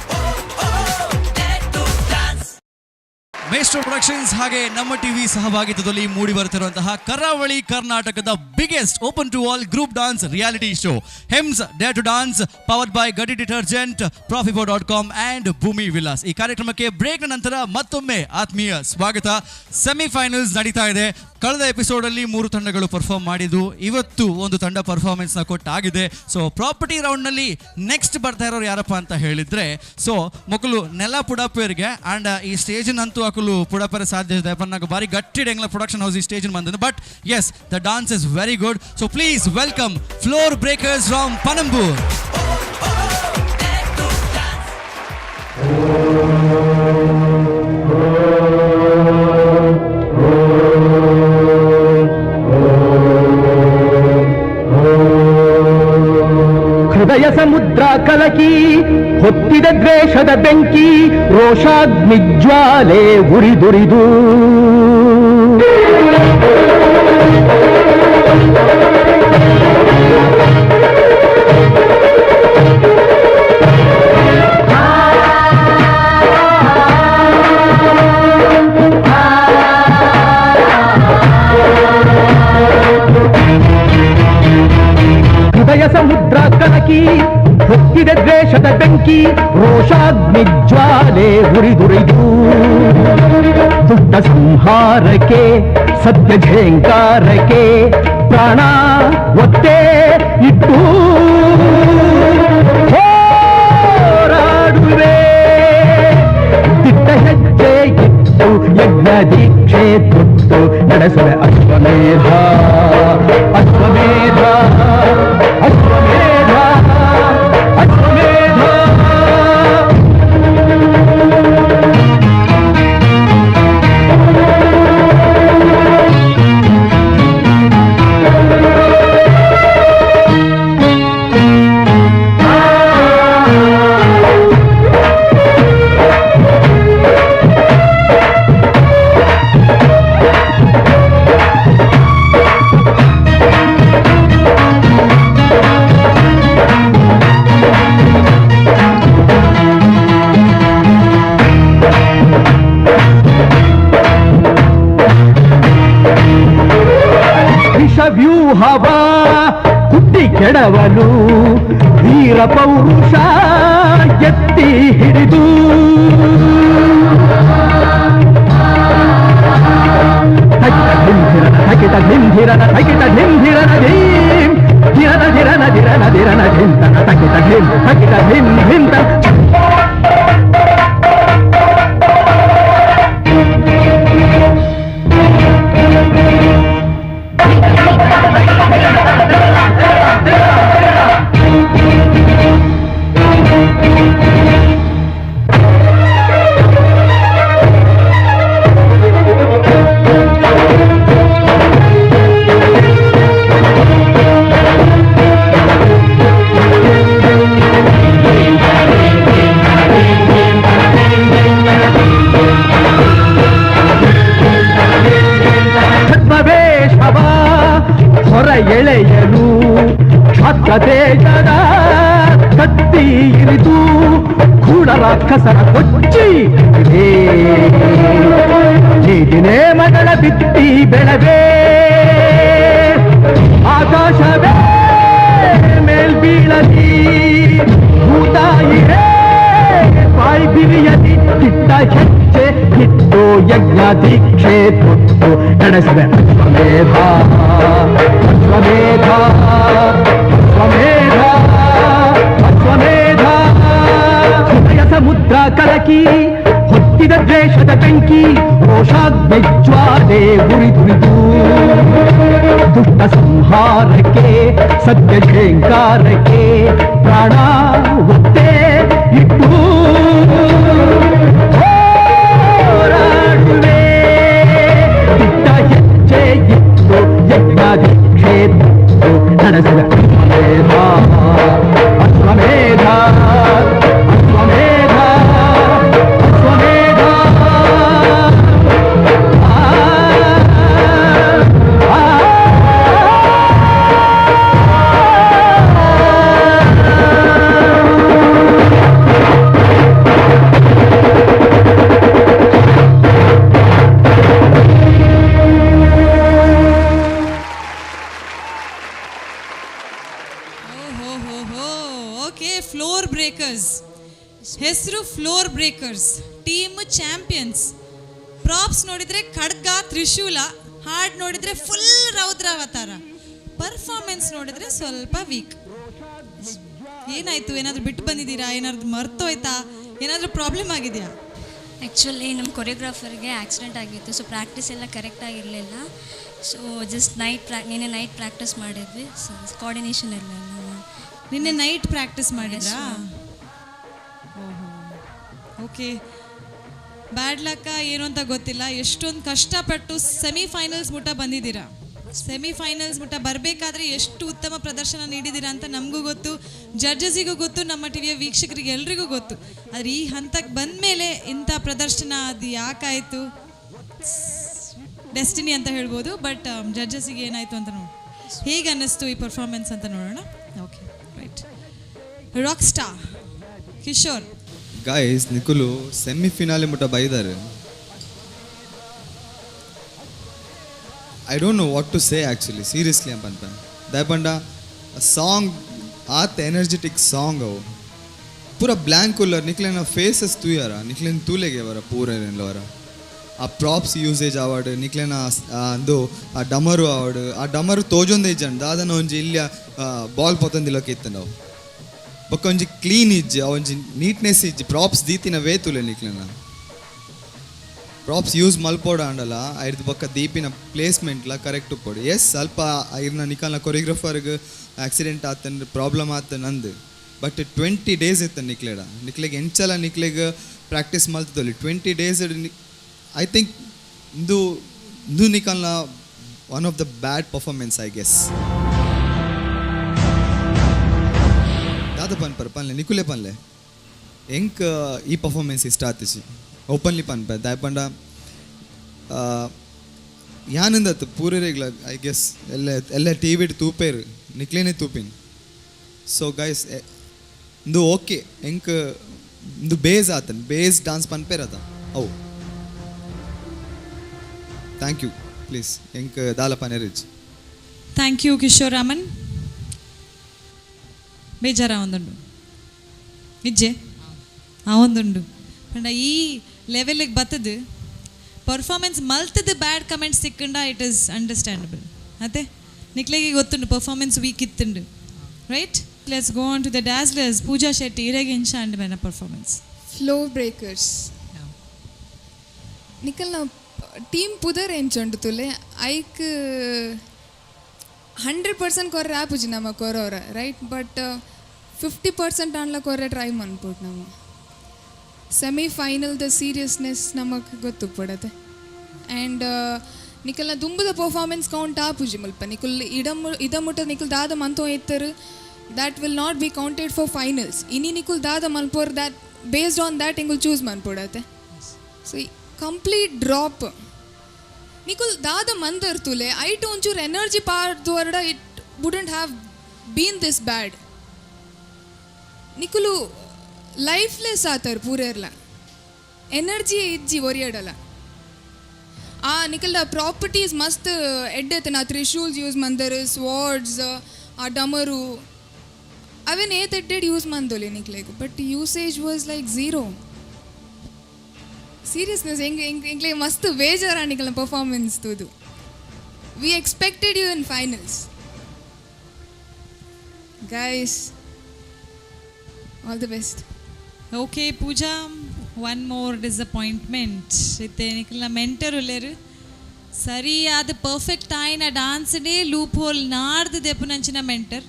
Maestro productions ಹಾಗೆ ನಮ್ಮ ಟಿವಿ ಸಹಭಾಗಿತ್ವದಲ್ಲಿ ಮೂಡಿ ಬರುತ್ತಿರುವಂತಹ ಕರಾವಳಿ ಕರ್ನಾಟಕದ biggest open to all group dance reality show Hems dare to dance, powered by Ghadi detergent, Profifo.com and Bhoomi Villas. ಈ ಕಾರ್ಯಕ್ರಮಕ್ಕೆ break ನಂತರ ಮತ್ತೊಮ್ಮೆ ಆತ್ಮೀಯ ಸ್ವಾಗತ. ಸೆಮಿಫೈನಲ್ಸ್ ನಡೀತಾ ಇದೆ. ಕಳೆದ ಎಪಿಸೋಡ್ ಅಲ್ಲಿ ಮೂರು ತಂಡಗಳು ಪರ್ಫಾರ್ಮ್ ಮಾಡಿದ್ದು. ಇವತ್ತು ಒಂದು ತಂಡ ಪರ್ಫಾರ್ಮೆನ್ಸ್ನ ಕೊಟ್ಟಾಗಿದೆ. ಸೊ ಪ್ರಾಪರ್ಟಿ ರೌಂಡ್ನಲ್ಲಿ ನೆಕ್ಸ್ಟ್ ಬರ್ತಾ ಇರೋರು ಯಾರಪ್ಪ ಅಂತ ಹೇಳಿದ್ರೆ, ಸೊ ಮೊಕಲು ನೆಲ ಪುಡಪೇರ್ಗೆ ಅಂಡ್ ಈ ಸ್ಟೇಜಿನಂತೂ ಅಕಲು ಪುಡಪೇರೆ ಸಾಧ್ಯ ಇದೆ ಪನ್ನಾಗ ಬಾರಿ ಗಟ್ಟಿ ಎಂಗ್ಲ ಪ್ರೊಡಕ್ಷನ್ ಹೌಸ್ ಈ ಸ್ಟೇಜ್ ಬಂದದ್ದು. But yes, the dance is very good, so please welcome Floor Breakers from Panambur. ಹೃದಯ ಸಮುದ್ರ ಕಲಕಿ ಹೊತ್ತಿದ ದ್ವೇಷದ ಬೆಂಕಿ, ರೋಷಾಗ್ನಿ ಜ್ವಾಲೆ ಉರಿದುರಿದು. ಹೃದಯ ಸಮುದ್ರ ಕಲಕಿ ಹೊತ್ತಿದೆ ದ್ವೇಷದ ಬೆಂಕಿ, ರೋಷಾಗ್ನಿ ಜ್ವಾಲೆ ಉರಿದುರಿದು. ದುಷ್ಟ ಸಂಹಾರಕ್ಕೆ, ಸತ್ಯ ಝೇಂಕಾರಕ್ಕೆ ಪ್ರಾಣ ಒತ್ತೆ ಇಟ್ಟು ಹೋರಾಡುವೆ. ದಿಟ್ಟ ಹೆಜ್ಜೆ ಇಟ್ಟು ಯಜ್ಞ ದೀಕ್ಷೆ ತೊಟ್ಟು ನಡೆಸುವೆ ಅಶ್ವಮೇಧ, ಅಶ್ವಮೇಧ, ಅಶ್ವಮೇಧ, ಅಶ್ವಮೇಧ. ವಿಷವ್ಯೂಹವ ಕುಟ್ಟಿ ಕೆಡವಲು ವೀರ ಪೌರುಷ ಎತ್ತಿ ಹಿಡಿದು ತಕಿಟ ಧಿಂಧಿರನ ತಕಿಟ ಧಿಂಧಿರನ ಧೀಂ ಧಿರನ ಧಿರನ ಧಿರನ ಧಿರನ ಧಿಂತನ ತಕಿಟ ಧಿಂ ತಕಿಟ ಧಿಂ ಧಿಂತ. ಛದ್ಮವೇಷವ ಹೊರ ಎಳೆಯಲು ಕ್ಷಾತ್ರ ತೇಜದ ಕತ್ತಿ ಇರಿದು ಕೂಡ ರಾಕ್ಷಸರ ಕೊಚ್ಚಿ ನೀತಿನೇ ಮಗಳ ಬಿತ್ತಿ ಬೆಳವೇ. ಆಕಾಶವೇ ಮೇಲ್ಬೀಳಲಿ, ಭೂತಾಯಿರೇ ಬಾಯಿ ಬಿರಿಯಲಿ, ಕಿಟ್ಟ ಹೆಜ್ಜೆ ಇಟ್ಟು ಯಜ್ಞ ದೀಕ್ಷೆ ತೊಟ್ಟು ನಡೆಸಿದೆ ಅಶ್ವಮೇಧ, ಅಶ್ವಮೇಧ, ಅಶ್ವಮೇಧ, ಅಶ್ವಮೇಧ. ಹೃದಯ ಸಮುದ್ರ ಕಲಕಿ ಹೊತ್ತಿದ ದ್ವೇಷದ ಬೆಂಕಿ, ರೋಷಾಗ್ನಿ ಜ್ವಾಲೆ ಉರಿದುರಿದು. ದುಷ್ಟ ಸಂಹಾರಕ್ಕೆ, ಸತ್ಯ ಝೇಂಕಾರಕ್ಕೆ ಪ್ರಾಣ ಒತ್ತೆ ಇಟ್ಟು ಹೋರಾಡುವೆ. ದಿಟ್ಟ ಹೆಜ್ಜೆ ಇಟ್ಟು ಯಜ್ಞ ದೀಕ್ಷೆ ತೊಟ್ಟು ನಡೆಸಿದ ಅಶ್ವಮೇಧ, ಅಶ್ವಮೇಧ, ಅಶ್ವಮೇಧ, ಅಶ್ವಮೇಧ. Okay, floor breakers ಹೆಸರು, floor breakers team champions. Props ನೋಡಿದ್ರೆ ಖಡ್ಗ ತ್ರಿಶೂಲ, ಹಾಡ್ ನೋಡಿದ್ರೆ ಫುಲ್ ರೌದ್ರಾವತಾರ, ಪರ್ಫಾರ್ಮೆನ್ಸ್ ನೋಡಿದ್ರೆ ಸ್ವಲ್ಪ ವೀಕ್. ಏನಾಯ್ತು? ಏನಾದರೂ ಬಿಟ್ಟು ಬಂದಿದ್ದೀರಾ? ಏನಾದ್ರು ಮರ್ತೋಯ್ತಾ? ಏನಾದರೂ ಪ್ರಾಬ್ಲಮ್ ಆಗಿದೆಯಾ? ಆ್ಯಕ್ಚುಲಿ ನಮ್ಮ ಕೊರಿಯೋಗ್ರಾಫರ್ಗೆ ಆಕ್ಸಿಡೆಂಟ್ ಆಗಿತ್ತು, ಸೊ ಪ್ರಾಕ್ಟೀಸ್ ಎಲ್ಲ ಕರೆಕ್ಟಾಗಿರಲಿಲ್ಲ. So just night ನಿನ್ನೆ ನೈಟ್ ಪ್ರಾಕ್ಟೀಸ್ ಮಾಡಿದ್ವಿ, ಸೊ ಕೋಆರ್ಡಿನೇಷನ್ ಇರಲಿಲ್ಲ. ನಿನ್ನೆ ನೈಟ್ ಪ್ರಾಕ್ಟೀಸ್ ಮಾಡಿದ್ರಾ? ಓಹೋ, okay. Bad luck ಏನು ಅಂತ ಗೊತ್ತಿಲ್ಲ. ಎಷ್ಟೊಂದು ಕಷ್ಟಪಟ್ಟು ಸೆಮಿಫೈನಲ್ಸ್ ಮುಟ ಬಂದಿದ್ದೀರಾ. ಸೆಮಿಫೈನಲ್ಸ್ ಮುಟ ಬರಬೇಕಾದ್ರೆ ಎಷ್ಟು ಉತ್ತಮ ಪ್ರದರ್ಶನ ನೀಡಿದ್ದೀರಾ ಅಂತ ನಮಗೂ ಗೊತ್ತು, ಜಡ್ಜಸಿಗೂ ಗೊತ್ತು, ನಮ್ಮ ಟಿವಿಯ ವೀಕ್ಷಕರಿಗೆ ಎಲ್ರಿಗೂ ಗೊತ್ತು. ಆದರೆ ಈ ಹಂತಕ್ಕೆ ಬಂದ ಮೇಲೆ ಇಂಥ ಪ್ರದರ್ಶನ ಅದು ಯಾಕಾಯಿತು? ಡೆಸ್ಟಿನಿ ಅಂತ ಹೇಳ್ಬೋದು. ಬಟ್ ಜಡ್ಜಸ್ಸಿಗೆ ಏನಾಯಿತು ಅಂತ ನೋಡಿ, ಹೇಗೆ ಅನ್ನಿಸ್ತು ಈ ಪರ್ಫಾರ್ಮೆನ್ಸ್ ಅಂತ ನೋಡೋಣ. Okay, right. Rock star Kishore. Guys, ನಿಕುಲು semifinale ಮುಟ ಬೈದಾರೆ. I don't know what to say actually, seriously ಅಂತ ದಯಪಂಡ ಸಾಂಗ್ ಆತ್ ಎನರ್ಜೆಟಿಕ್ ಸಾಂಗ್ ಅವು ಪೂರ ಬ್ಲ್ಯಾಂಕ್ ಉಲ್ಲರ್ ನಿಕ್ಲೆನ ಫೇಸಸ್ ತೂಯಾರ ನಿಕ್ಲೆನ ತೂಲೆಗೆ ಅವರ ಪೂರ ಅವರ ಆ ಪ್ರಾಪ್ಸ್ ಯೂಸೇಜ್ ಆವಾಡು ನಿಕ್ಲೆನ ಅಂದು ಆ ಡಮರು ಆವಾಡು ಆ ಡಮರು ತೋಜೊಂದೇ ಇಜ್ಜಂಡ್ ದಾದನ ಒಂಜಿ ಇಲ್ಲಿಯ ಬಾಲ್ ಪೊತ್ತಂದಿಲಕ್ಕೆ ಇತ್ತು ನಾವು ಬೊಕ್ಕ ಒಂಜಿ ಕ್ಲೀನ್ ಇಜ್ಜಿ ಆ ಒಂಜಿ ನೀಟ್ನೆಸ್ ಇಜ್ಜಿ ಪ್ರಾಪ್ಸ್ ದೀತಿನ ವೇತುಲೆ ನಿಕ್ಲೆನ ಪ್ರಾಪ್ಸ್ ಯೂಸ್ ಮಲ್ಪೋಡ ಆಂಡಲ ಐರ್ದು ಬೊಕ್ಕ ದೀಪಿನ ಪ್ಲೇಸ್ಮೆಂಟ್ಲ ಕರೆಕ್ಟ್ ಉಪ್ಪೋಡು. ಎಸ್ ಸ್ವಲ್ಪ ಐರ್ನ ನಿಕಲ್ನ ಕೊರಿಯೋಗ್ರಫರ್ಗೆ ಆಕ್ಸಿಡೆಂಟ್ ಆತನ್ ಪ್ರಾಬ್ಲಮ್ ಆತ ನಂದು, ಬಟ್ 20 ಡೇಸ್ ಇತ್ತು ನಿಕ್ಲೆಡ ನಿಕ್ಲೆಗ್ ಎಂಚಲ ನಿಕ್ಲೆಗ್ ಪ್ರಾಕ್ಟೀಸ್ ಮಲ್ತದಲ್ಲಿ 20 ಡೇಸ್. I think ಇಂದು ಇಂದು ನಿಕಲ್ನ one of the bad performance I guess. ದಾದ ಪನ್ಪರ್ ಪನ್ಲೆ ನಿಕುಲೆ ಪನ್ಲೆ ಎಂಕ್ ಈ ಪರ್ಫಾರ್ಮೆನ್ಸ್ ಇಷ್ಟ ಆತಿಸಿ ಓಪನ್ಲಿ ಪನ್ಪೆ ದಾಯಪಂಡ ಯಾನಿಂದತ್ತು ಪೂರೇಗ್ಲ I guess ಎಲ್ಲ ಎಲ್ಲ ಟಿ ವಿಡ್ ತೂಪೇರು ನಿಕ್ಲೇನೆ ತೂಪಿನ್. ಸೊ ಗೈಸ್ ಇಂದು ಓಕೆ ಎಂಕ್ ಇಂದು ಬೇಸ್ ಆತನ್ ಬೇಸ್ ಡಾನ್ಸ್ ಪನ್ಪೇರ್ ಅದ ಅವು. Thank you please ಎಂಕ್ ದಾಲ ಪನೆರಿಜ್. Thank you Kishore Raman. ಬೇಜಾರ ಒಂದುಂಡು ಇಜ್ಜೆ ಆ ಒಂದುಂಡು ಪಂಡ ಈ ಲೆವೆಲ್ಗೆ ಬತ್ತದು ಪರ್ಫಾರ್ಮೆನ್ಸ್ ಮಲ್ತದ ಬ್ಯಾಡ್ ಕಮೆಂಟ್ಸ್ ಸಿಕ್ಕಂಡ it is understandable. ಅತ್ತೆ ನಿಕ್ಲೆಗೆ ಗೊತ್ತುಂಡು ಪರ್ಫಾರ್ಮೆನ್ಸ್ ವೀಕ್ ಇತ್ತುಂಡು right. Let's go on to the dazzlers Pooja Shetty ಇರೆಗೆ ಇಂಚ ಅಂಡ್ ಮೇನ ಪರ್ಫಾರ್ಮೆನ್ಸ್. ಫ್ಲೋರ್ ಬ್ರೇಕರ್ಸ್ ನಿಕಲ್ನ ಟೀಮ್ ಪುದರ್ ಎಂಚುಂಡು ತುಲೆ ಐಕ್ 100% ಕೊರ್ರೆ ಆಪುಜಿ ನಮ್ಮ ಕೊರೋರ ರೈಟ್, ಬಟ್ 50% ಆಂಡ್ಲ ಕೊರ್ರೆ ಟ್ರೈ ಮನ್ಪೋಡು ನಮ್ಮ ಸೆಮಿಫೈನಲ್ದ ಸೀರಿಯಸ್ನೆಸ್ ನಮಗೆ ಗೊತ್ತು ಪಡತೆ. ಆ್ಯಂಡ್ ನಿಕಲ್ನ ದುಂಬುದ ಪರ್ಫಾರ್ಮೆನ್ಸ್ ಕೌಂಟ್ ಆಪುಜಿ ಮುಲ್ಪ ನಿಕುಲ್ ಇಡಮುಟ್ಟ ನಿಕುಲ್ ದಾದ ಮಂತೋ ಇತ್ತರು that will not be counted for finals. ಇನಿ ನಿಕುಲ್ ದಾದ ಮನ್ಪೋರ್ that based on that ಇಂಗುಲ್ choose ಮನ್ಪೋಡತೆ. So complete drop ನಿಕುಲ್ ದಾದ ಮಂದರ್ ತುಲೆ ಐಟ್ ಒಂಚೂರು ಎನರ್ಜಿ ಪಾರ್ದುವರ್ಡ it wouldn't have been this bad. ನಿಕುಲು lifeless ಆತರ್ ಪೂರೆರ್ಲ ಎನರ್ಜಿ ಇಜ್ಜಿ ಒರಿಯಡಲ. ಆ ನಿಕಲ್ದ ಪ್ರಾಪರ್ಟೀಸ್ ಮಸ್ತ್ ಎಡ್ಡೆತನ ತ್ರಿಶೂಲ್ಸ್ ಯೂಸ್ ಮಂದರ್ ಸ್ವಾರ್ಡ್ಸ್ ಆ ಡಮರು ಅವೇನು ಏತ್ ಎಡ್ಡೆಡ್ ಯೂಸ್ ಮಂದೊಲಿ ನಿಕ್ಲೆಗ್, but usage was like zero. Seriousness ಹೆಂಗೆ ಹೆಂಗೆ ಎಂಕ್ಲೆ ಮಸ್ತ್ ಬೇಜಾರ ನಿಕಲ್ನ ಪರ್ಫಾರ್ಮೆನ್ಸ್ ತೂದು. We expected you in finals guys. All the best. Okay Pooja, one more disappointment. ಇತ್ತೆ ನಿಕಲ್ನ ಮೆಂಟರ್ ಉಲ್ಲೇರು ಸರಿಯಾದ ಪರ್ಫೆಕ್ಟ್ ಆಯ್ನ ಡಾನ್ಸ್ಡೇ ಲೂಪ್ ಹೋಲ್ ನಾಡ್ದು ದೆಪ್ಪುನಂಚಿನ ಮೆಂಟರ್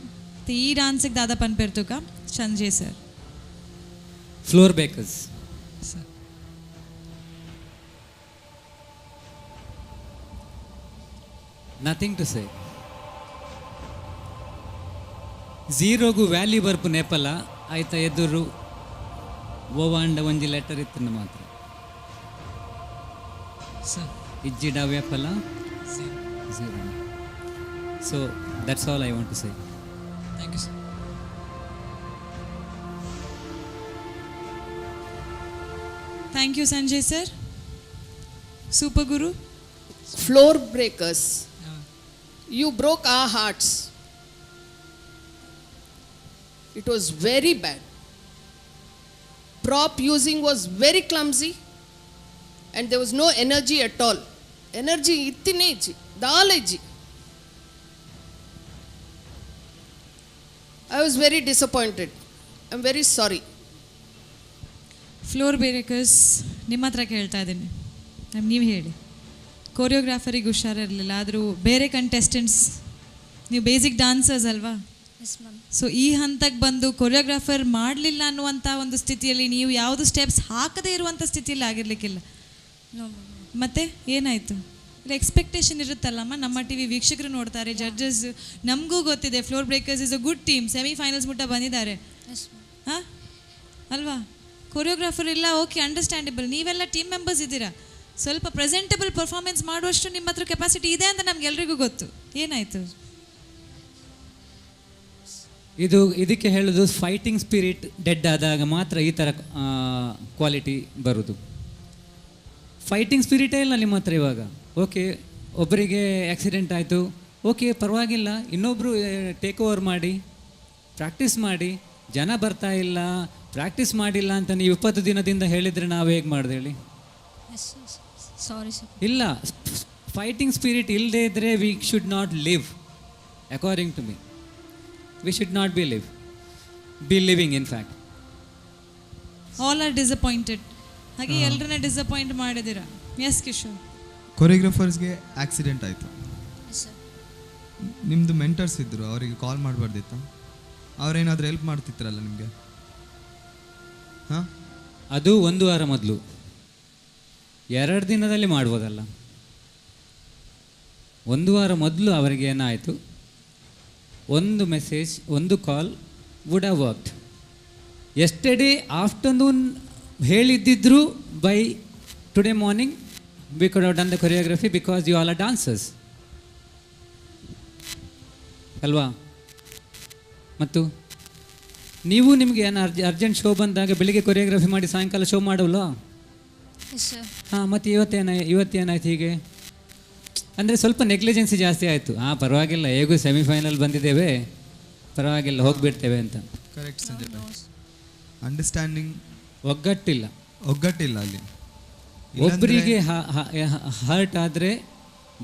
ಈ ಡಾನ್ಸಿಗೆ ದಾದ ಪನ್ಪೆರ್ತುಕ Sanjay sir. Floor breakers nothing to say. ಝೀರೋಗು valley ಬರ್ಪು ನೇಪಲ ಆಯ್ತ ಎದುರು ಓವಾಂಡ ಒಂಜಿ ಲೆಟರ್ ಇತ್ತು ಮಾತ್ರ ಇಜ್ಜಿಡ ವೇಪಲ zero. So that's all I want to say. Thank you sir. Thank you Sanjay sir. Super guru. Floor breakers, you broke our hearts. It was very bad. Prop using was very clumsy and there was no energy at all. Energy ittine ijji, daala ijji. I was very disappointed. I am very sorry. Floor breakers ನಿಮ್ಮ ಹತ್ರ ಕೇಳ್ತಾ ಇದ್ದೀನಿ, ನೀವು ಹೇಳಿ. ಕೊರಿಯೋಗ್ರಾಫರಿಗೆ ಹುಷಾರಿರಲಿಲ್ಲ, ಆದರೂ ಬೇರೆ contestants ನೀವು ಬೇಸಿಕ್ ಡಾನ್ಸರ್ಸ್ ಅಲ್ವಾ? ಸೊ ಈ ಹಂತಕ್ಕೆ ಬಂದು ಕೊರಿಯೋಗ್ರಾಫರ್ ಮಾಡಲಿಲ್ಲ ಅನ್ನುವಂಥ ಒಂದು ಸ್ಥಿತಿಯಲ್ಲಿ ನೀವು ಯಾವುದು ಸ್ಟೆಪ್ಸ್ ಹಾಕದೇ ಇರುವಂಥ ಸ್ಥಿತಿಯಲ್ಲಿ ಆಗಿರಲಿಕ್ಕಿಲ್ಲ. ಮತ್ತೆ ಏನಾಯಿತು? ಎಕ್ಸ್ಪೆಕ್ಟೇಷನ್ ಇರುತ್ತಲ್ಲಮ್ಮ, ನಮ್ಮ ಟಿ ವಿ ವೀಕ್ಷಕರು ನೋಡ್ತಾರೆ, ಜಡ್ಜಸ್ ನಮಗೂ ಗೊತ್ತಿದೆ floor breakers is a good team, semifinals ಮುಟ್ಟ ಬಂದಿದ್ದಾರೆ ಹಾಂ ಅಲ್ವಾ? ಕೊರಿಯೋಗ್ರಾಫರ್ ಇಲ್ಲ, ಓಕೆ ಅಂಡರ್ಸ್ಟ್ಯಾಂಡಬಲ್, ನೀವೆಲ್ಲ ಟೀಮ್ ಮೆಂಬರ್ಸ್ ಇದ್ದೀರಾ, ಸ್ವಲ್ಪ ಪ್ರೆಸೆಂಟಬಲ್ ಪರ್ಫಾರ್ಮೆನ್ಸ್ ಮಾಡುವಷ್ಟು ನಿಮ್ಮ ಹತ್ರ ಕೆಪಾಸಿಟಿ ಇದೆ ಅಂತ ನಮಗೆಲ್ರಿಗೂ ಗೊತ್ತು. ಏನಾಯಿತು? ಇದು ಇದಕ್ಕೆ ಹೇಳೋದು ಫೈಟಿಂಗ್ ಸ್ಪಿರಿಟ್ ಡೆಡ್ ಆದಾಗ ಮಾತ್ರ ಈ ಥರ ಕ್ವಾಲಿಟಿ ಬರೋದು. ಫೈಟಿಂಗ್ ಸ್ಪಿರಿಟೇ ಇಲ್ಲ ನಿಮ್ಮ ಹತ್ರ ಇವಾಗ. ಓಕೆ, ಒಬ್ಬರಿಗೆ ಆಕ್ಸಿಡೆಂಟ್ ಆಯಿತು, ಓಕೆ ಪರವಾಗಿಲ್ಲ, ಇನ್ನೊಬ್ಬರು ಟೇಕ್ ಓವರ್ ಮಾಡಿ. ಪ್ರಾಕ್ಟೀಸ್ ಮಾಡಿ. ಜನ ಬರ್ತಾ ಇಲ್ಲ, ಪ್ರಾಕ್ಟೀಸ್ ಮಾಡಿಲ್ಲ ಅಂತ ನೀವು 20 ದಿನದಿಂದ ಹೇಳಿದರೆ ನಾವು ಹೇಗೆ ಮಾಡ್ದೆ ಹೇಳಿ? Sorry sir. ಇಲ್ಲ, ಫೈಟಿಂಗ್ ಸ್ಪಿರಿಟ್ ಇಲ್ಲದೆ ಇದ್ದರೆ we should not live. According to me, we should not be living in fact. All are disappointed. ಹಾಗೆ ಎಲ್ಲರನ್ನ ಡಿಸಪಾಯಿಂಟ್ ಮಾಡಿದ್ದೀರಾ. ಎಸ್ ಕಿಶೋರ್. ಕೊರಿಯೋಗ್ರಾಫರ್ಸ್ಗೆ ಆಕ್ಸಿಡೆಂಟ್ ಆಯಿತು. ನಿಮ್ಮದು ಮೆಂಟರ್ಸ್ ಇದ್ದರು, ಅವರಿಗೆ ಕಾಲ್ ಮಾಡಬಾರ್ದಿತ್ತು? ಅವರೇನಾದರೂ ಹೆಲ್ಪ್ ಮಾಡ್ತಿದ್ರಲ್ಲ ನಿಮಗೆ? ಹಾಂ, ಅದು ಒಂದು ವಾರ ಮೊದಲು, 2 ದಿನದಲ್ಲಿ ಮಾಡ್ಬೋದಲ್ಲ. ಒಂದು ವಾರ ಮೊದಲು ಅವರಿಗೆ ಏನಾಯಿತು, ಒಂದು ಮೆಸೇಜ್, ಒಂದು call would have worked. Yesterday afternoon ಹೇಳಿದ್ದಿದ್ರು by today morning we could have done the choreography, because you all are dancers ಅಲ್ವಾ? ಮತ್ತು ನೀವು ನಿಮಗೆ ಏನು ಅರ್ಜೆಂಟ್ ಶೋ ಬಂದಾಗ ಬೆಳಿಗ್ಗೆ ಕೊರಿಯೋಗ್ರಫಿ ಮಾಡಿ ಸಾಯಂಕಾಲ ಶೋ ಮಾಡೋಲ್ಲ? ಹಾಂ, ಮತ್ತು ಇವತ್ತೇನಾಯ್ತು ಹೀಗೆ ಅಂದರೆ ಸ್ವಲ್ಪ ನೆಗ್ಲಿಜೆನ್ಸಿ ಜಾಸ್ತಿ ಆಯಿತು. ಹಾಂ, ಪರವಾಗಿಲ್ಲ, ಹೇಗೂ ಸೆಮಿಫೈನಲ್ ಬಂದಿದ್ದೇವೆ, ಪರವಾಗಿಲ್ಲ, ಹೋಗಿಬಿಡ್ತೇವೆ ಅಂತ. ಕರೆಕ್ಟ್ ಸಂಜಯ್, ಅಂಡರ್ಸ್ಟ್ಯಾಂಡಿಂಗ್ ಒಗ್ಗಟ್ಟಿಲ್ಲ. ಒಗ್ಗಟ್ಟಿಲ್ಲ ಅಲ್ಲಿ. ಒಬ್ಬರಿಗೆ ಹರ್ಟ್ ಆದರೆ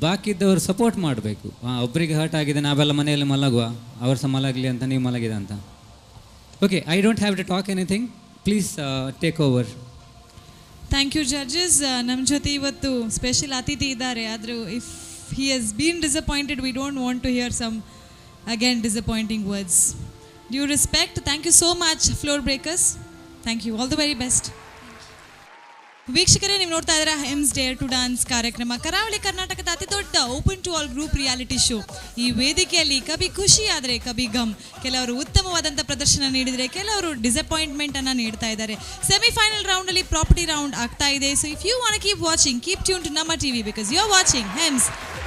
ಬಾಕಿದ್ದವರು ಸಪೋರ್ಟ್ ಮಾಡಬೇಕು. ಹಾಂ, ಒಬ್ಬರಿಗೆ ಹರ್ಟ್ ಆಗಿದೆ, ನಾವೆಲ್ಲ ಮನೆಯಲ್ಲಿ ಮಲಗುವ, ಅವರು ಸಹ ಮಲಗಲಿ ಅಂತ ನೀವು ಮಲಗಿದೆ ಅಂತ. Okay, I don't have to talk anything, please take over. Thank you judges. ನಮ್ಮ ಜೊತೆ ಇವತ್ತು ಸ್ಪೆಷಲ್ ಅತಿಥಿ ಇದ್ದಾರೆ. ಆದರೂ if he has been disappointed, we don't want to hear some again disappointing words. Due respect, thank you so much floor breakers. Thank you, all the very best. ವೀಕ್ಷಕರೇ, ನೀವು ನೋಡ್ತಾ ಇದ್ದೀರಾ ಹೆಮ್ಸ್ ಡೇರ್ ಟು ಡಾನ್ಸ್ ಕಾರ್ಯಕ್ರಮ, ಕರಾವಳಿ ಕರ್ನಾಟಕದ ಅತಿ ದೊಡ್ಡ open to all group reality show. ಈ ವೇದಿಕೆಯಲ್ಲಿ ಕಭಿ ಖುಷಿ ಆದರೆ ಕಭಿ ಗಮ್. ಕೆಲವರು ಉತ್ತಮವಾದಂಥ ಪ್ರದರ್ಶನ ನೀಡಿದರೆ ಕೆಲವರು ಡಿಸಪಾಯಿಂಟ್ಮೆಂಟ್ ಅನ್ನು ನೀಡ್ತಾ ಇದ್ದಾರೆ. ಸೆಮಿಫೈನಲ್ ರೌಂಡಲ್ಲಿ ಪ್ರಾಪರ್ಟಿ ರೌಂಡ್ ಆಗ್ತಾ ಇದೆ. So if you want keep watching, keep tune to Namma TV, because you are watching Hems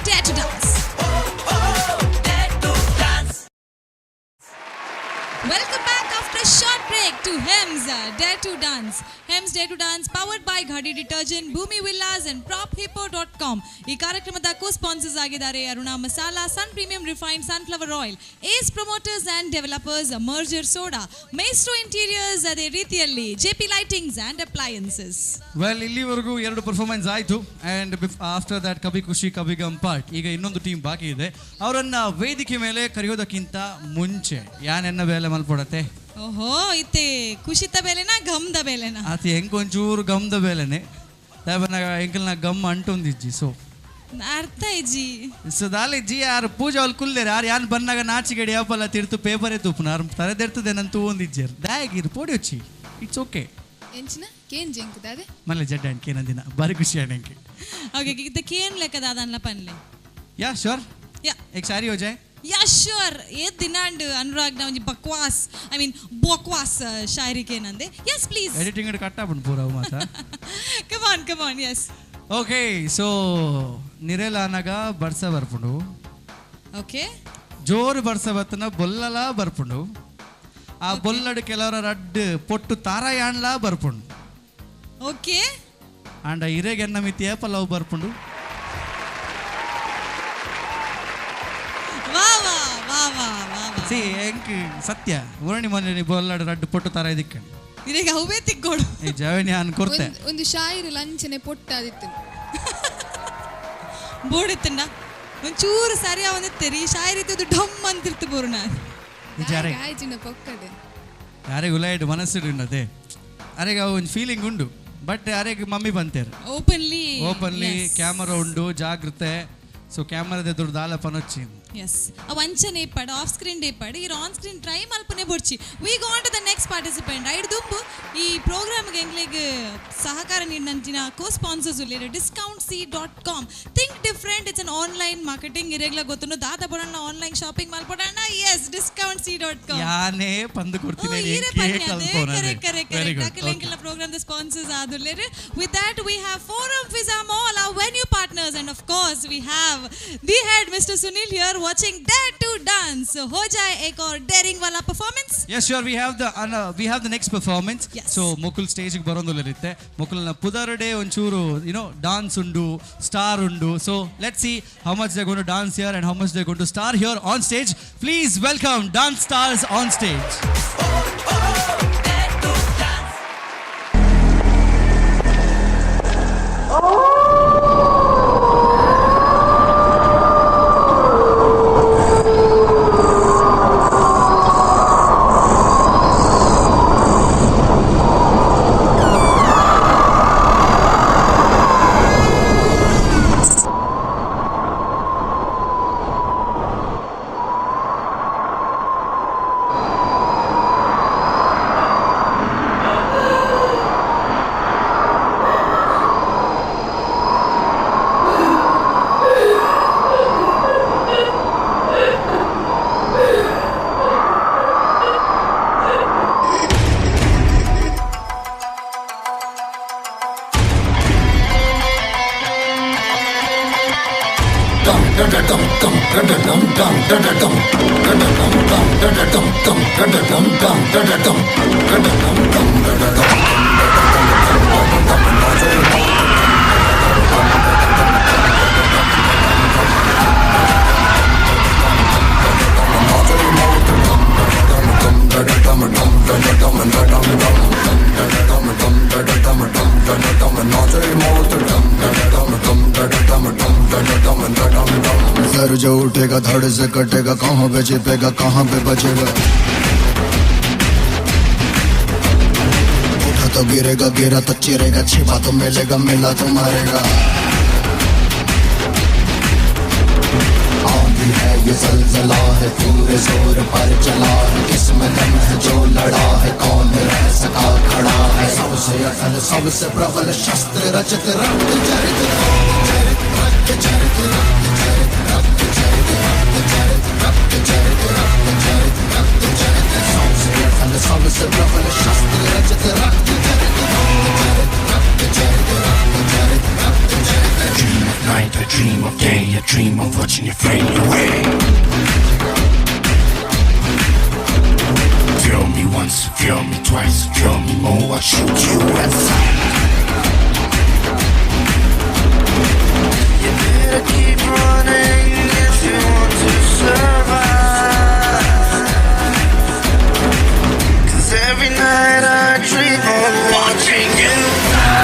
dare to dance. Welcome back after a short break to Hems Dare to Dance. Hems Dare to Dance powered by Ghadi Detergent, Bhumi Villas and PropHippo.com. ಈ ಕಾರ್ಯಕ್ರಮದ co sponsors ಆಗಿದ್ದಾರೆ Aruna Masala, Sun Premium refined sunflower oil, Ace promoters and developers, Merger soda, Maestro interiors, ಅದೇ ರೀತಿಯಲ್ಲಿ JP lightings and appliances. Well, ಇಲ್ಲಿವರೆಗೂ 2 performance ಆಯಿತು. And after that Kabhi Khushi Kabhi gum part. ಈಗ ಇನ್ನೊಂದು team ಬಾಕಿ ಇದೆ. ಅವರನ್ನ ವೇದಿಕೆ ಮೇಲೆ ಕರೆಯೋದಕ್ಕಿಂತ ಮುಂಚೆ ಯಾನೆನ್ನ ಬೇಲೆ ಮಲ್ಪಡತ್ತೆ. ಓಹೋ, ಇತ್ತೆ ಖುಷಿತ ಬೇಲೆನಾ ಗಮ್ದ ಬೇಲೆನಾ? ಆತ ಹೆಂಗ್ ಒಂಚೂರು ಗಮ್ದ ಬೇಲೆನೆ, ಎಂಕಲ್ನ ಗಮ್ ಅಂಟೊಂದಿಜ್ಜಿ. ಸೊ ಅರ್ಥ ಇಜ್ಜಿ. ಸೊ ದಾಲಿಜ್ಜಿ ಯಾರು ಪೂಜೆ ಅವ್ಲು ಕುಲ್ಲೇರು ಯಾರು ಯಾನ್ ಬನ್ನಾಗ ನಾಚಿಗೆಡಿ ಯಾಪಲ್ಲ ತಿರ್ತು ಪೇಪರೇ ತೂಪುನ ಯಾರು ತಲೆದೆರ್ತದೆ ನನ್ ತೂವೊಂದಿಜ್ಜೇರು ದಾಯಗಿರು ಪೋಡಿ వచ్చಿ it's okay. ಎಂಚಿನ ಕೇನ್ ಜಿಂಕ್ ದಾದೆ ಮಲ್ಲೆ ಜಡ್ಡ ಅಂಕೆ ನಂದಿನ ಬಾರಿ ಖುಷಿ ಅಂಕೆ. ಓಕೆ, ಇತ್ತ ಕೇನ್ ಲೆಕ್ಕ ದಾದನ್ಲ ಪನ್ಲೆ. ಯಾ ಶೋರ್, ಯಾ ಎಕ್ ಸಾರಿ ಹೋ ಜಾಯ್. Yeah sure. ಏ ದಿನಾಂಡ್ ಅನುರಾಗ್ ನ ಒಂಜಿ ಬಕ್ವಾಸ್, I mean ಬಕ್ವಾಸ್ shayari ಕೇನಂದೆ. Yes please. Editing cut ಆಪುಂಡು ಪೂರ ಅವು ಮಾತ. Come on, come on. Yes. Okay, so ನಿರೆಲಾನಗ ಬರ್ಸ ಬರ್ಪುಂಡು. ಓಕೆ, ಜೋರು ಬರ್ಸ ಬತ್ತನ ಬೊಲ್ಲಲ ಬರ್ಪುಂಡು. ಆ ಬೊಲ್ಲಡು ಕೆಲವರ ರಡ್ಡ್ ಪೊಟ್ಟು ತಾರಾಯಾಣ್ಲ ಬರ್ಪುಂಡು. ಓಕೆ, ಆಂಡ ಇರೆಗೆನ್ನ ಮಿತಿ ಏಪಲವು ಬರ್ಪುಂಡು. ವಾ ವಾ ವಾ ವಾ ವಾ ವಾ. ಸಿ ಎಂಕ್ ಸತ್ಯ ಊರಣಿ ಮೊನ್ನೆ ಬೊಲ್ಲಡು ರಡ್ಡ್ ಪೊಟ್ಟು ತಾರ ಇದಕ್ಕೆ ಇರೆಗೆ ಹೂವೇ ತಿಕ್ಕೋಡು. ಈ ಜವನಿ ಅನ್ ಕೊರ್ತೆ ಒಂದು ಶಾಯಿರಿ ಲಂಚನೆ ಪೊಟ್ಟಾದಿತ್ತು ಬೋಡಿತ್ತಣ್ಣ ಒಂಚೂರು ಸರಿ ಅವನಿತ್ತೆರಿ ಶಾಯರಿ ಇದ್ದು ಢಮ್ ಅಂತಿರ್ತು ಬೋರ್ಣ. ಯಾರೇ ಆಯ್ಚಿನ ಪೊಕ್ಕಡೆ ಯಾರಿಗೆ ಉಲಾಯ್ಡ್ ಮನಸ್ಸು ಉಂಡದೆ ಅರೆಗೆ ಅವು ಒಂದು ಫೀಲಿಂಗ್ ಉಂಡು, ಬಟ್ ಅರೆಗೆ ಮಮ್ಮಿ ಬಂತೇರು ಓಪನ್ಲಿ ಓಪನ್ಲಿ ಕ್ಯಾಮರಾ ಉಂಡು ಜಾಗೃತೆ. ಸೊ ಕ್ಯಾಮರಾದ ಎದುರು ದಾಲ ಪನೊಚ್ಚಿ. ಎಸ್, ಅವು ಅಂಚನೆ ಇಪ್ಪಾಡು ಆಫ್ ಸ್ಕ್ರೀನ್ ಡೇ ಇಪ್ಪಾಡು ಇರು ಆನ್ ಸ್ಕ್ರೀನ್ ಟ್ರೈ ಮಲ್ಪನೆ ಬೊಡ್ಚಿ. We gone to the next participant. ಐಡ್ ದುಂಬು ಈ ಪ್ರೋಗ್ರಾಮ್ಗೆ ಎಂಗ್ಲೆಗ್ ಸಹಕಾರ ನೀಡಿನಂಚಿನ ಕೋ ಸ್ಪಾನ್ಸರ್ಸ್ ಉಲ್ಲೇರು discountc.com. Think different, it's an online marketing. ಇರೆಗ್ಲ ಗೊತ್ತುಂಡು ದಾದ ಬೊಡಣ್ಣ ಆನ್ಲೈನ್ ಶಾಪಿಂಗ್ ಮಲ್ಪಡಣ್ಣ. Yes, discountc.com. ಯಾನೇ ಪಂದು ಕೊಡ್ತೀನಿ. Correct correct correct. ಅಖಿಲ ಪ್ರೋಗ್ರಾಮ್ the sponsors ಆದುಲ್ಲೇರು. With that we have Forum Fiza mall, our venue partners, and of course we have have the head Mister Sunil here watching Dare to Dance. हो जाए एक और dairying वाला performance. Yes, sure. We have the next performance. So Mukul stage ಬರೋಂದುಲ್ಲರಿತ್ತೆ ಮುಕುಲ್ನ ಪುದರ್ಡೆ ಒಂಚೂರು YONO dance ಉಂಡು, star ಉಂಡು. So let's see how much they gonna dance here and how much they gonna star here on stage. Please welcome dance stars on stage. Sir जो उठेगा धड़ से कटेगा, कहाँ पे छिपेगा, कहाँ पे बचेगा। उठा तो गिरेगा, गिरा तो चिरेगा, छिपा तो मिलेगा, मिला तो मारेगा। आंधी है ये जलजला है, पूरे जोर पर चला है, किसमें दम है जो लड़ा है, कौन रह सका खड़ा है। सबसे अटल सबसे प्रबल शस्त्र रचित रक्त चरित चरित रक्त चरित रक्त चरित रक्त चरित रक्त चरित रक्त चरित रक्त चरित रक्त चरित। सबसे अटल सबसे प्रबल शस्त्र रचित रक्त चरित चरित रक्त चरित रक्त चरित रक्त चरित। A dream of night, a dream of day, a dream of watching you fade away. Kill me once, kill me twice, kill me more, I'll shoot you at sight. You better keep running if you want to survive. 'Cause every night I dream of watching you die.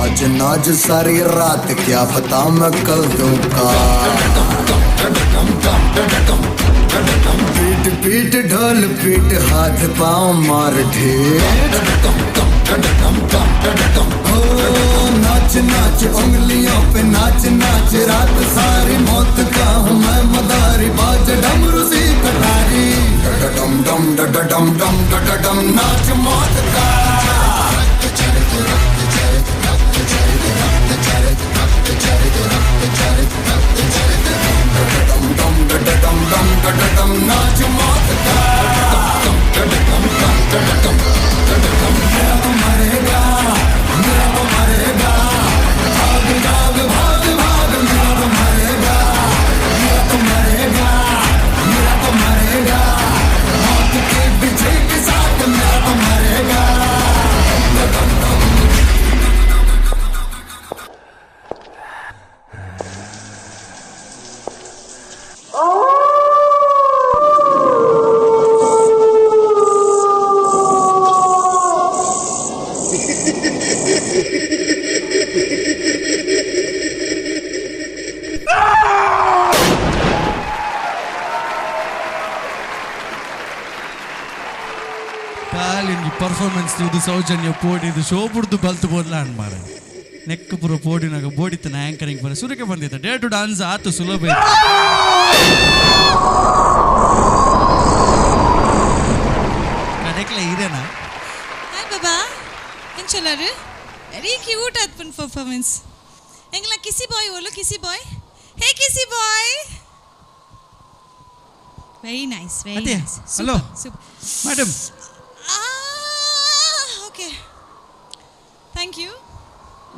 नाच नाच सारी रात, क्या पता मैं कल दूं का। पीट पीट ढोल पीट, हाथ पाँव मार ढेर। ओ नाच नाच उंगलियों पे नाच नाच रात सारी, मौत का हूँ मैं मदारी, बाज डमरू सी कटारी। डम डम डम डम डम डम नाच मौत का। डम डम डम डम डम नाच मौत का। मेरा तो मरेगा, मेरा तो मरेगा, भाग भाग भाग भाग, मेरा तो मरेगा, मेरा तो मरेगा, मेरा तो मरेगा, मौत के पीछे के साथ मेरा तो मरेगा। ಖಾಲಿ ಒಂಜಿ ಪರ್ಫಾರ್ಮೆನ್ಸ್ ತೂದು ಸೌಜನ್ಯ ಪೋಡಿದು ಶೋ ಬುಡ್ದು ಬಲ್ತು ಬೋದ್ಲ ಅನ್ ಮಾರ ನೆಕ್ ಪೂರ ಪೋಡಿನಾಗ ಬೋಡಿತ್ತನ ಆ್ಯಂಕರಿಂಗ್ ಪರ ಸುರಕ್ಕೆ ಬಂದಿತ್ತ ಡೇ ಟು ಡಾನ್ಸ್ ಆತು ಸುಲಭ ಇತ್ತು. ಕಡೆಕ್ಲ ಇರೇನಾ ಹಾಯ್ ಬಾಬಾ ಎಂಚೊಲ್ಲಾರು ವೆರಿ ಕ್ಯೂಟ್ ಆತ್ಪನ್ ಪರ್ಫಾರ್ಮೆನ್ಸ್ ಎಂಗ್ಲ ಕಿಸಿ ಬಾಯ್ ಓಲು ಕಿಸಿ ಬಾಯ್ ಹೇ ಕಿಸಿ ಬಾಯ್ ವೆರಿ ನೈಸ್ ವೆರಿ ಅತ್ತೆ, nice hello. Super madam okay thank you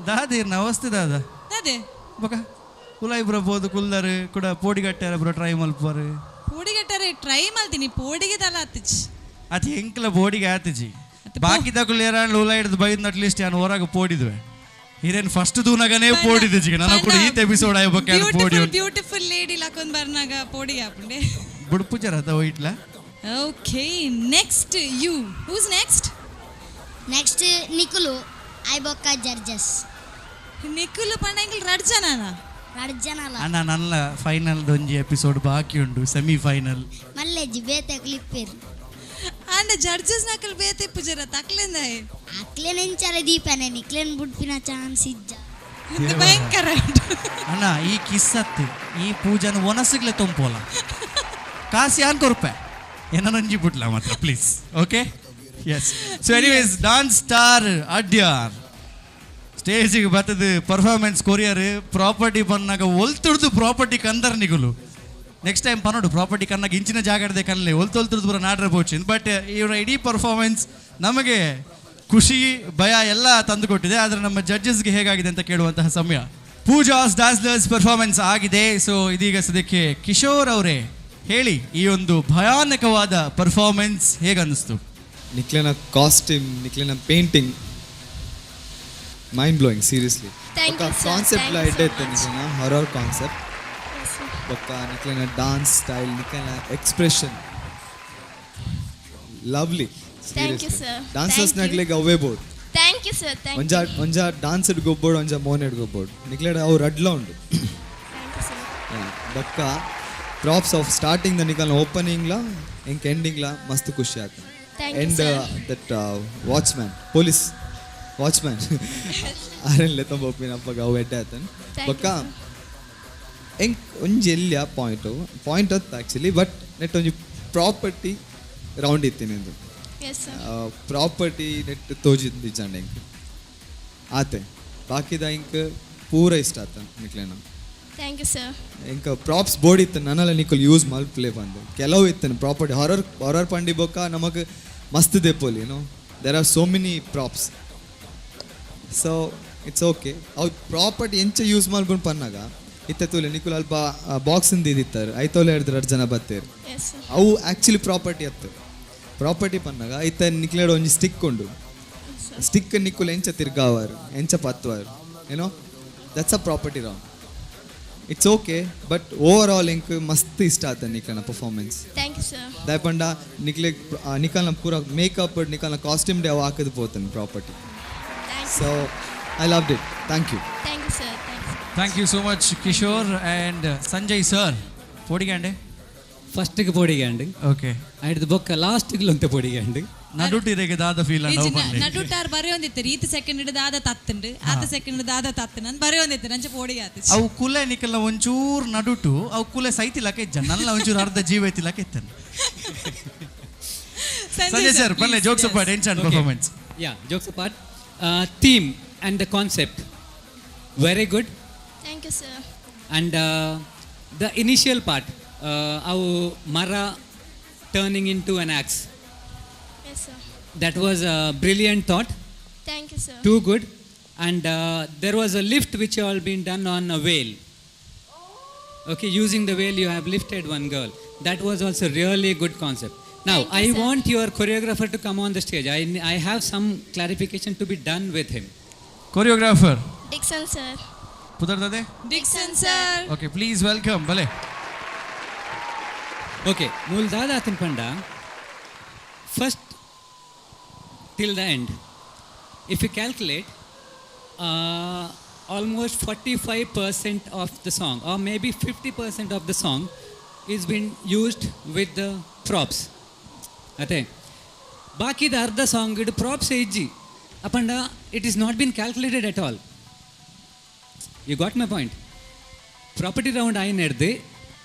ದಾದಿ ನವಸ್ತೆ ದಾದ ಅದೇ ಬೊಕ ಕುಲಾಯಿ ಬ್ರೋ ಬೋದು ಕುಲ್ದಾರು ಕೂಡ ಪೋಡಿಗಟ್ಟಾರ ಬ್ರೋ ಟ್ರೈ ಮಲ್ಪರು ಪೋಡಿಗಟ್ಟರೆ ಟ್ರೈ ಮಾಡ್ತೀನಿ ಪೋಡಿಗೆ ತಲ ಆತಿಚ್ ಅದು ಎಂಕ್ಲ ಬೋಡಿಗೆ ಆತಿಜಿ ಬಾಕಿ ಏರಾಂಡ್ ಉಲ ಹಿಡ್ದು ಬೈದ್ ಅಟ್ಲೀಸ್ಟ್ ಯಾನು ಹೊರಗೆ ಪೋಡಿದ್ವೆ ಹಿರೇನ್ ಫಸ್ಟ್ ದೂನಗನೇ ಪೋಡಿದೆ ಜಿಗ ನಾನು ಕೂಡ ಈತ ಎಪಿಸೋಡ್ ಆಯ್ಬೇಕು ಪೋಡಿ ಬ್ಯೂಟಿಫುಲ್ ಬ್ಯೂಟಿಫುಲ್ ಲೇಡಿ ಲಾಕೊಂದ್ ಬರ್ನಾಗ ಪೋಡಿಗೆ ಹಾಪುಂಡೆ ಬುಡ್ಪುಜರ ಅದ ಹೋಯ್ಟ್ಲ okay next you who's next next ನಿಕುಲು ಐಬೊಕ್ಕ judges ನಿಕುಲು ಪಂಡ ಎಂಕಲ್ ರಡ್ ಜನ ರಡ್ ಜನ ಅಲ್ಲ ಅಣ್ಣ ನನ್ನ ಫೈನಲ್ ಒಂಜಿ ಎಪಿಸೋಡ್ ಬಾಕಿ ಉಂಡು ಸೆಮಿ ಫೈನಲ್ ಮಲ್ಲೆಜ್ಜಿ ಬೇತೆ ಕ್ಲಿಪ್ಪೇರು ಅಂಡ ಜಡ್ಜಸ್ ನಕಲ್ ಬೇತೆ ಪೂಜರ ತಕ್ಲೆಂದ ಅಕ್ಲೇನ್ ಎಂಚಾರ ದೀಪನೆ ನಿಕ್ಲೇನ್ ಬುಡ್ಪಿನ ಚಾನ್ಸ್ ಇಜ್ಜ ಭಯಂಕರ ಅಣ್ಣ ಈ ಕಿಸ್ಸತ್ತು ಈ ಪೂಜಾನ ಒನಸುಗ್ಲೆ ತೊಂಪೋಲ ಕಾಸಿ ಆನ್ ಕೊರ್ಪೆ ಏನೊಂಜಿ ಬಿಡ್ಲ ಮಾತ್ರ please okay yes so anyways dance star Adyar ಸ್ಟೇಜಿಗೆ ಬರ್ತದೆ ಪರ್ಫಾರ್ಮೆನ್ಸ್ ಕೊರಿಯರ್ ಪ್ರಾಪರ್ಟಿ ಬಂದಾಗ ಒಲ್ತುಡ್ದು ಪ್ರಾಪರ್ಟಿ ಕಂದರ್ ನಿಗುಲು ನೆಕ್ಸ್ಟ್ ಟೈಮ್ ಪನ್ನೋಡು ಪ್ರಾಪರ್ಟಿ ಕನ್ನಾಗ ಇಂಚಿನ ಜಾಗಡದೆ ಕನ್ಲೆ ಒಲ್ತು ಒಲ್ತುಡ್ದು ಬರೋ ನಾಡ್ರೆ ಬೋಚಿನ್ ಬಟ್ ಇವರ ಇಡೀ ಪರ್ಫಾರ್ಮೆನ್ಸ್ ನಮಗೆ ಖುಷಿ ಭಯ ಎಲ್ಲ ತಂದುಕೊಟ್ಟಿದೆ ಆದರೆ ನಮ್ಮ ಜಡ್ಜಸ್ಗೆ ಹೇಗಾಗಿದೆ ಅಂತ ಕೇಳುವಂತಹ ಸಮಯ ಪೂಜಾಸ್ ಡಾನ್ಸ್ಲರ್ಸ್ ಪರ್ಫಾರ್ಮೆನ್ಸ್ ಆಗಿದೆ ಸೊ ಇದೀಗ ಸದ್ಯಕ್ಕೆ ಕಿಶೋರ್ ಅವರೇ ಹೇಳಿ ಈ ಒಂದು ಭಯಾನಕವಾದ ಪರ್ಫಾರ್ಮೆನ್ಸ್ ಹೇಗನ್ನಿಸ್ತು ನಿಕ್ಲೆನ ಕಾಸ್ಟ್ಯೂಮ್ ನಿಕ್ಲೆನ painting mind blowing seriously Thank you, sir. Concept Thank you ಎಡ್ಡೆ so ಇತ್ತು much. ನಿಕ್ಲೆನ ಹೊರರ್ ಕಾನ್ಸೆಪ್ಟ್ ಬೊಕ್ಕ ನಿಕ್ಲೆನ ಡಾನ್ಸ್ ಸ್ಟೈಲ್ ನಿಕ್ಲೆನ expression lovely Thank you, sir. Dancers Thank you. ನಕ್ಲೆಗ್ ಅವೇ board thank you sir thank ಒಂಜ ಒಂಜ ಡಾನ್ಸ್ ಗೊಬ್ಬೋಡು ಒಂಜ ಮೋನ್ ಗೊಬ್ಬೋಡು ನಿಕ್ಲೆಡ ಅವು ರಡ್ಲ ಉಂಡು ಬೊಕ್ಕ ಪ್ರಾಪ್ಸ್ ಆಫ್ ಸ್ಟಾರ್ಟಿಂಗ್ the ನಿಕಲ್ನ ಓಪನಿಂಗ್ಲ ಎಂಕ್ ಎಂಡಿಂಗ್ಲ ಮಸ್ತ್ ಖುಷಿ ಆತ Thank you, and sir. That watchman police watchman ಆರೆನ್ ಲೆತ್ತೊಂಬ ಒಪ್ಪಿನ ಅಪ್ಪಗ ಅವು ಎಡ್ಡೆ ಆತನ್ Thank you, ಬೊಕ್ಕ ಎಂಕ್ ಒಂಜಿ ಎಲ್ಲಿಯ ಪಾಯಿಂಟ್ ಪಾಯಿಂಟ್ ಅತ್ತ ಆ್ಯಕ್ಚುಲಿ ಬಟ್ ನೆಟ್ ಒಂಜಿ ಪ್ರಾಪರ್ಟಿ ರೌಂಡ್ ಇತ್ತಿನಿಂದು ಎಸ್ ಸರ್ ಪ್ರಾಪರ್ಟಿ ನೆಟ್ ತೋಜಿದ್ ನಿಜಾಂಡ ಎಂಕ್ ಆತೆ ಬಾಕಿದ ಇಂಕ್ ಪೂರ ಇಷ್ಟ ಆತ ನಿಕ್ಲೆನ thank you sir ಇಂಕ ಪ್ರಾಪ್ಸ್ ಬೋರ್ಡ್ ಇತ್ತು ನನ್ನಲ್ಲ ನಿಕ್ಕಲ್ ಯೂಸ್ ಮಲ್ಪ್ಲೇ ಬಂದು ಕೆಲವು ಇತ್ತು ಪ್ರಾಪರ್ಟಿ ಹೊರರ್ ಹೊರರ್ ಪಂಡಿ ಬೊಕ್ಕ ನಮಗ್ ಮಸ್ತ್ ದೆಪ್ಪೊಲಿ ಏನೋ there are so many props so it's okay ಅವು ಪ್ರಾಪರ್ಟಿ ಎಂಚ ಯೂಸ್ ಮಲ್ಪುಂಡು ಪನ್ನಾಗ ಇತ್ತ ತೂಲೆ ನಿಕುಲ್ ಅಲ್ಪ ಬಾಕ್ಸ್ ಇದಿತ್ತಾರೆ ಐತೋಲೆ ಹಿಡ್ದು ಎರಡು ಜನ ಬತ್ತೇರು ಎಸ್ ಸರ್ ಅವು ಆ್ಯಕ್ಚುಲಿ ಪ್ರಾಪರ್ಟಿ ಅತ್ತು ಪ್ರಾಪರ್ಟಿ ಪನ್ನಾಗ ಇತ್ತ ನಿಕ್ಲೇಡ್ ಒಂಜಿ ಸ್ಟಿಕ್ ಉಂಡು ಸ್ಟಿಕ್ ನಿಕ್ಕುಲ್ ಎಂಚ ತಿರ್ಗಾವಾರು ಎಂಚ ಪತ್ವಾರು ಏನೋ that's a property round it's okay but overall ಎಂಕ್ ಮಸ್ತ್ ಇಷ್ಟ ಆತ ನಿಕ್ಲನ ಪರ್ಫಾರ್ಮೆನ್ಸ್ thank you sir ದಾಯಪಂಡ ನಿಕ್ಲೆ ನಿಕಲ್ನ ಪೂರ ಮೇಕಪ್ ನಿಕಲ್ನ ಕಾಸ್ಟ್ಯೂಮ್ ಡೇ ಅವು ಹಾಕದು Pothan property so I love it thank you thank you sir thank you thank you so much Kishore and Sanjay sir ಪೋಡಿಗ್ಯಾಂಡೆ ಫಸ್ಟಿಗೆ ಪೋಡಿಗ್ಯಾಂಡ್ okay ಐಡ್ದು ಬೊಕ್ಕ ಲಾಸ್ಟಿಗೆ ಲೊಂತೆ ಪೋಡಿಗ್ಯಾಂಡ್ ನಡುಟಿರೆಗೆ ದಾದ ಫೀಲ್ ನಡುಟಾರ್ ಬರೆಯೊಂದಿತ್ತು ಈತ ಸೆಕೆಂಡ್ ಹಿಡಿದು ಆದ ತತ್ತುಂಡು ಆತ ಸೆಕೆಂಡ್ ಹಿಡಿದು ಆದ ತತ್ತುಂಡು ಅಂತ ಬರೆಯೊಂದಿತ್ತು ನಂಚ ಪೋಡಿಗೆ ಆತು ಅವು ಕುಲೆ ನಿಕಲ್ನ ಒಂಚೂರು ನಡುಟು ಅವು ಕುಲೆ ಸೈತಿಲಕ್ಕೆ ಇಜ್ಜ ನನ್ನ ಒಂಚೂರು ಅರ್ಧ ಜೀವ ಐತಿಲಕ್ಕೆ ಇತ್ತನು ಸಂಜಯ್ ಸರ್ ಬಲ್ಲೆ ಜೋಕ್ಸ್ ಅಪಾರ್ಟ್ ಎಂಚ್ performance yeah jokes apart theme and the concept very good thank you sir and the initial part ಅವು ಮರ turning into an axe yes sir that was a brilliant thought thank you sir too good and there was a lift which all been done on a whale okay using the whale you have lifted one girl that was also really good concept now Thank you, I sir. Want your choreographer to come on the stage I have some clarification to be done with him choreographer Dixon sir ಪುದರ್ದದೆ Dixon sir okay please welcome ಬಲೆ okay ಮೂಲ ದಾದ ತಿನ್ಪಂಡ first till the end if you calculate almost 45% of the song or maybe 50% of the song is been used with the props ಅದೇ ಬಾಕಿದ ಅರ್ಧ song ಇಡು props ಇಜ್ಜಿ ಅಪಂಡ it is not been calculated at all. You got my point? Property round ಆಯ್ನ ಹಿಡ್ದು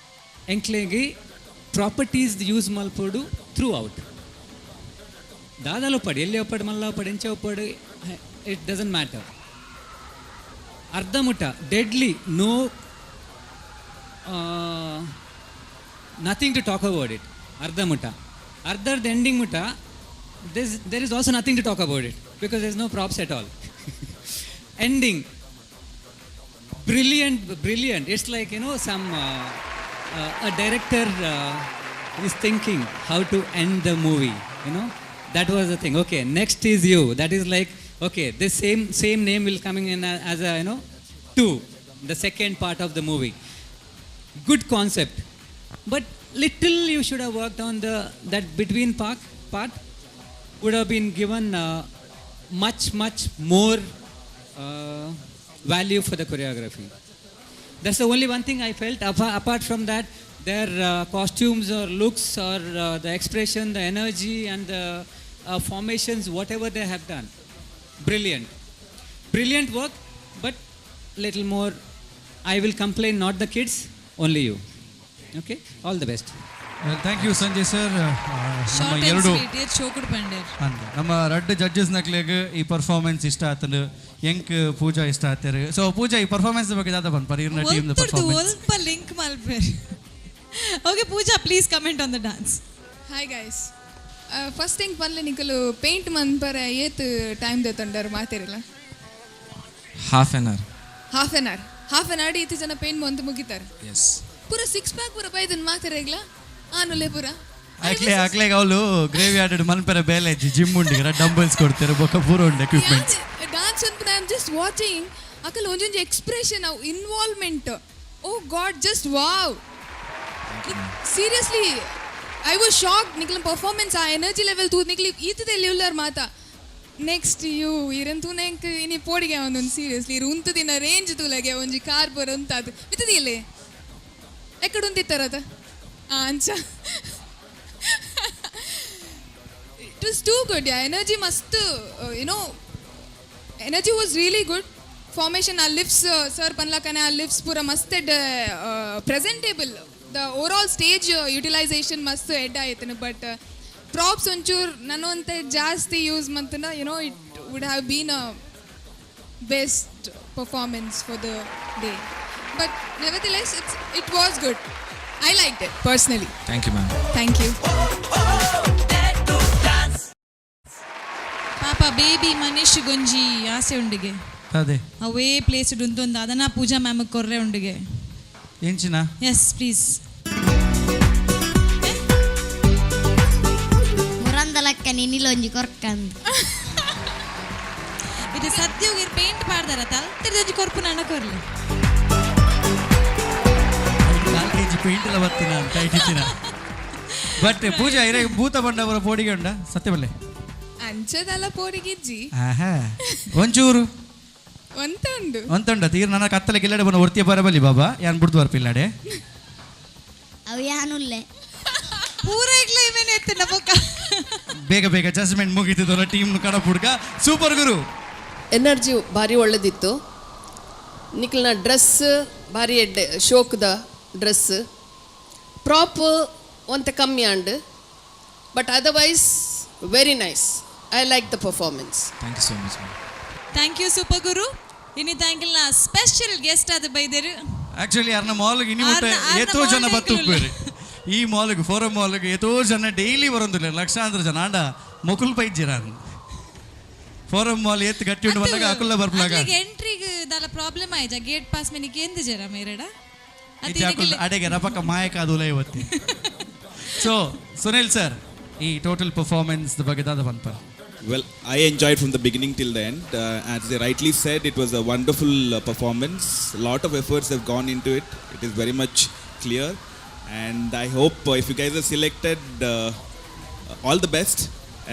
ಎಂಕ್ಲೆಗೆ properties use ಮಲ್ಪೋಡು through out. ದಾದಾಲು ಪಡು, ಎಲ್ಲಿ ಒಪ್ಪಡು, ಮಲ್ಲ ಒಪ್ಪಡು, ಎಂಚ ಒಪ್ಪಡು, it doesn't matter. ಅರ್ಧ ಮುಟ್ಟ deadly, no, nothing to talk about it. ಅರ್ಧ ಮುಟ್ಟ, ಅರ್ಧರ್ಧ ಎಂಡಿಂಗ್ ಮುಟ್ಟ this there is also nothing to talk about it because there is no props at all. Ending brilliant, brilliant. It's like some a director is thinking how to end the movie. That was the thing. Okay, next is you. That is like, okay, this same name will coming in as a two, the second part of the movie. Good concept, but little you should have worked on the that between part would have been given much much more value for the choreography. That's the only one thing I felt. Apart from that, their costumes or looks or the expression, the energy and the formations, whatever they have done, brilliant. Brilliant work, but little more. I will complain, not the kids, only you. Okay? All the best. Thank you Sanjay sir. ನಮ್ಮ short and ಎರಡು sweet ಏತ್ ಶೋಕುಡು ಪಂಡೇರ್. ಅಂದ್ ನಮ್ಮ ರಡ್ಡ್ judges ನಕ್ಲೆಗ್ ಈ performance ಇಷ್ಟ ಆತಂಡು, ಎಂಕ್ ಪೂಜಾ ಇಷ್ಟ ಆತರು. ಸೊ ಪೂಜಾ, ಈ ಪರ್ಫಾರ್ಮೆನ್ಸ್ ಬಗ್ಗೆ ದಾದ ಪನ್ಪರ್ ಇರ್ನ ಟೀಮ್ ಒಲ್ತುರ್ದು ಪರ್ಫಾರ್ಮೆನ್ಸ್? ಒಲ್ಪ ಲಿಂಕ್ ಮಲ್ಪೇರ್. Okay Pooja, please comment on the dance. Hi guys. First thing ಪನ್ಲೆ, ನಿಕಲು paint ಮನ್ಪರ ಏತ್ ಟೈಮ್ ದೆತ್ತೊಂಡರ್ ಮಾತಿರಲ್ಲ? Half an hour. Half an hour? Half an hour ಈತಿ ಜನ ಪೇಂಟ್ ಮಂತ್ ಮುಗಿತಾರೆ? ಎಸ್. ಪೂರ ಸಿಕ್ಸ್ ಪ್ಯಾಕ್ ಪೂರ ಬೈದನ್ ಮಾತಿರಗ್ಲ ಆನುಲೆ ಪೂರ. ಅಕ್ಲೆ ಅಕ್ಲೆಗ್ ಅವಳು ಗ್ರೇವಿ ಆರ್ಡ್ ಮನ್ಪೆರ ಬೇಲೆ ಜಿಮ್ ಉಂಡಿಗರ ಡಂಬಲ್ಸ್ ಕೊಡ್ತಾರೆ, ಬೊಕ್ಕ ಪೂರ ಉಂಡು ಎಕ್ವಿಪ್ಮೆಂಟ್ಸ್. ಡಾನ್ಸ್ ಅನ್ಪುನ I am just watching. ಅಕಲ್ ಒಂಜೊಂಜಿ ಎಕ್ಸ್ಪ್ರೆಷನ್ ಅವು involvement, oh God, just wow. Seriously, I was shock. ನಿಕ್ಲ performance, ಆ ಎನರ್ಜಿ ಲೆವೆಲ್ ತೂ ನಿಕ್ಲಿ ಈತದೆ ಉಲ್ಲಾರ್ ಮಾತಾ. ನೆಕ್ಸ್ಟ್ you ಇರನ್ ತೂನೆಂಕ್ ಇನಿ ಪೋಡಿಗೆ ಒಂದೊಂದು. ಸೀರಿಯಸ್ಲಿ, ಇರು ಉಂತದಿನ ರೇಂಜ್ ತೂಲಗೆ ಒಂಜಿ ಕಾರ್ ಪೂರ ಉಂತಾದ್ ಮಿತ್ತದಿಯಲ್ಲೇ ಎಕ್ಕಡ ಉಂತಿತ್ತಾರದ ಅಂಚ. It was too good, yeah. Energy ಮಸ್ತ್, energy was really good. Formation, ಆ ಲಿಫ್ಟ್ಸ್, ಸರ್ ಪನ್ಲಕನೆ ಆ ಲಿಫ್ಟ್ಸ್ ಪೂರ ಮಸ್ತ್ presentable. The overall stage utilization ಮಸ್ತ್ ಎಡ್ ಆಯ್ತು. ಬಟ್ ಪ್ರಾಪ್ಸ್ ಒಂಚೂರು ನನ್ನಂತೆ ಜಾಸ್ತಿ use ಮಂತನ it would have been a best performance for the day, but nevertheless it was good. I like it personally. Thank you, ma'am. Thank you. ಪಾಪ baby Manish ಗೊಂಜಿ ಆಸೆ ಉಂಡಿಗೆ. ಅದೇ. ಅವೇ ಪ್ಲೇಸ್ ಉಂತೊಂದು ಅದನ್ನ ಪೂಜಾ ಮ್ಯಾಮ್ ಕೊರ್ರೆ ಉಂಡಿಗೆ. ಎಂಚಿನ? Yes please. ಮುರಂದಲಕ್ಕ ನಿನ್ನಿಲೊಂಜಿ ಕೊರ್ಕಂದು. ಇದು ಸದ್ಯೋಗಿ ಪೇಂಟ್ ಮಾಡ್ದಾರ ತಲ್ತಿರ್ದೊಂಜಿ ಕೊರ್ಪು ನನ್ನ ಕೊರ್ಲಿ. 4 KG paint ಎಲ್ಲ ಬರ್ತೀನ ಅಂತ ಇಟ್ಟಿನ. ಬಟ್ ಪೂಜಾ, ಇರೇ ಭೂತ ಬಂಡವರ ಪೋಡಿಗೆ ಉಂಡ ಸತ್ಯ ಬಲ್ಲೆ. ಅಂಚದಲ್ಲ ಪೋಡಿಗಿಜ್ಜಿ. ಆಹಾ, ಒಂಚೂರು. ಒಂತ ಉಂಡು. ಒಂತುಂಡ ತೀರ್ ನನ್ನ ಕತ್ತಲೆ ಗಿಲ್ಲಡೆ ಬನ್ನ ಒರ್ತಿಯ ಬರಬಲಿ ಬಾಬಾ ಯಾನ್ ಬುಡ್ದು ಬರ್ಪಿಲ್ಲಡೆ. ಅವು ಯಾನುಲ್ಲೆ. ಪೂರ ಇಗ್ಲ ಇವೇನೆ ಎತ್ತಿನ ಬೊಕ್ಕ. ಬೇಗ ಬೇಗ ಜಜ್ಮೆಂಟ್ ಮುಗೀತಿದ್ದಲ್ಲ ಟೀಮ್ ಕಡಪುಡ್ಕ. ಸೂಪರ್ ಗುರು. ಎನರ್ಜಿ ಭಾರಿ ಒಳ್ಳೆದಿತ್ತು. ನಿಕ್ಲ್ನ ಡ್ರೆಸ್ ಭಾರಿ ಎಡ್ಡೆ, ಶೋಕ್ದ ಡ್ರೆಸ್. ಪ್ರಾಪ್ ಒಂತೆ ಕಮ್ಮಿ and, but otherwise very nice. I like the performance. Thank you so much, ma'am. Thank you super ಗುರು. ಇನಿ ತಾಂಕಿಲ್ನ ಸ್ಪೆಷಲ್ ಗೆಸ್ಟ್ ಆದ ಬೈದೇರು. ಆಕ್ಚುಲಿ ಅರ್ನ ಮಾಲ್ಗೆ ಇನಿ ಮುಟ್ಟ ಏತೋ ಜನ ಆರ್ನ ಬತ್ತು mall ಉಪ್ಪೇರು. ಈ ಮಾಲ್ಗೆ, ಫೋರಮ್ ಮಾಲ್ಗೆ ಏತೋ ಜನ ಡೈಲಿ ಬರೊಂದಿಲ್ಲ, ಲಕ್ಷಾಂತರ ಜನ. ಆಂಡ ಮೊಕುಲ್ ಪೈಜ್ಜಿರ ಫೋರಮ್ ಮಾಲ್ ಏತ್ ಗಟ್ಟಿ ಉಂಡು ಬಂದಾಗ ಅಕುಲ್ಲ ಬರ್ಪಲಾಗ. ಎಂಟ್ರಿಗೆ ದಾಲ ಪ್ರಾಬ್ಲಮ್ ಆಯ್ಜ? ಗೇಟ್ ಪಾಸ್ ಮೆನಿಗೆ ಎಂದ ಜರ ಮೇರಡ. ಅಡೆಗೆ ರಪಕ ಮಾಯಕ ಅದು ಇವತ್ತಿ. ಸೊ ಸುನಿಲ್ ಸರ್, ಈ ಟೋಟಲ್ ಪರ್ಫಾರ್ಮೆನ್ಸ್ ಬಗ್ಗೆ ದಾದ ಪನ್ಪ? Well, I enjoyed from the beginning till the end. As they rightly said, it was a wonderful performance. A lot of efforts have gone into it. It is very much clear. And I hope if you guys are selected, all the best.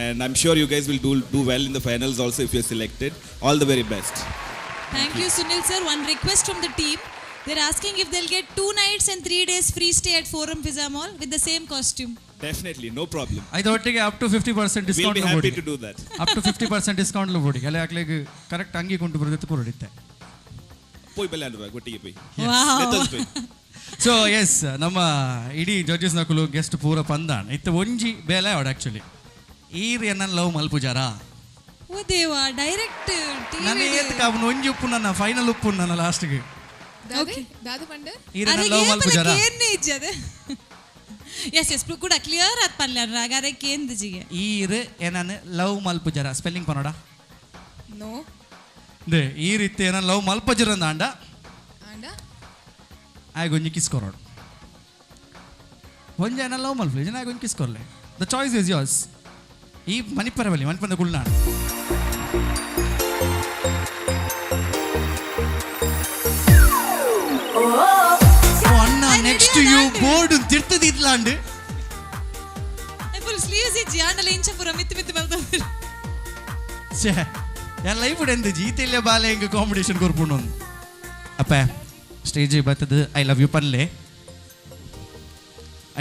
And I'm sure you guys will do well in the finals also if you're selected. All the very best. Thank you, Sunil sir. One request from the team. They're asking if they'll get 2 nights and 3 days free stay at Forum Pizza Mall with the same costume. Definitely, no problem. ಐದು ಒಟ್ಟಿಗೆ up to 50% discount. We'll be happy to do that. Up to 50% discount body ಅಲ್ಲೇ ಆಗ್ಲಿಗೆ correct ಅಂಗಿ ಕೊಂಡು ಬರೋದಿತ್ತು ಕೊರಡಿತ್ತೆ. ಪೋಯ್ ಬೆಲ್ಲ ಅನುರಾಗ್ ಒಟ್ಟಿಗೆ ಪೋಯ್. Wow. So S, ನಮ್ಮ ಇಡೀ judges ನಕಲು ಗೆಸ್ಟ್ ಪೂರ ಪಂದಾನ್ ಇತ್ತು ಒಂಜಿ ಬೇಲೆ ಅವಡ್ ಆಕ್ಚುಲಿ ಈರ್ ಎನ್ನ ಲವ್ ಮಲ್ಪುಜಾರ. ಓ ದೇವಾ, ಡೈರೆಕ್ಟ್ ನನ್ನ ಏತ್ ಕಾಪುನ ಒಂಜಿ ಉಪ್ಪು ನನ್ನ ಫೈನಲ್ ಉಪ್ಪು ನನ್ನ ಲಾಸ್ಟ್ಗೆ. ದಾದ ಪಂಡ ಈರ್ ಎನ್ನ ಲವ್ ಮಲ್ಪುಜಾರ. ಎಸ್ ಎಸ್ ಕೂಡ ಕ್ಲಿಯರ್ ಆತ್ ಪನ್ಲೆ ಅನುರಾಗ್, ಅರೆ ಕೇಂದ್ರ ಜಿಗೆ ಈರ್ ಎನ್ನ ಲವ್ ಮಲ್ಪುಜಾರ ಸ್ಪೆಲ್ಲಿಂಗ್ ಪನೋಡ. ನೋ they ಈ ರೀತಿ ಏನ ಲವ್ ಮಲ್ಪಜರ ಅಂಡ ಅಂಡ ಆಯ್ ಕಿಸ್ ಕೊರೋಡು ಒಂಜಿ ಏನ ಲವ್ ಮಲ್ಪಲೆ ಜನ ಆಯ್ kiss ಕೊರ್ಲೆ. The choice is yours. ಈ ಮಣಿಪರವಲ್ಲಿ ಮಣಿಪಂದ ಗುಳ್ನಾಡು. ಅಣ್ಣ next you board ತಿರ್ತದಿದ್ಲಾಂಡ್ full sleeves ಇಜ್ಜಿ ಆಂಡಲ ಇಂಚ ಪೂರ ಮಿತ್ತು ಮಿತ್ತು ಬರ್ತದೆ. ಛೇ, ഞാൻ ಲೈಫ್ ಎಂದ ಜೀತೆಲ್ಲ ಬಾಲೆ ಹೆಂಗೆ ಕಾಂಪಿಟೇಷನ್ ಕೊರ್ಪುಂಡು. ಅಪ್ಪ ಸ್ಟೇಜ್ ಬರ್ತದ I love you ಪನ್ಲೆ,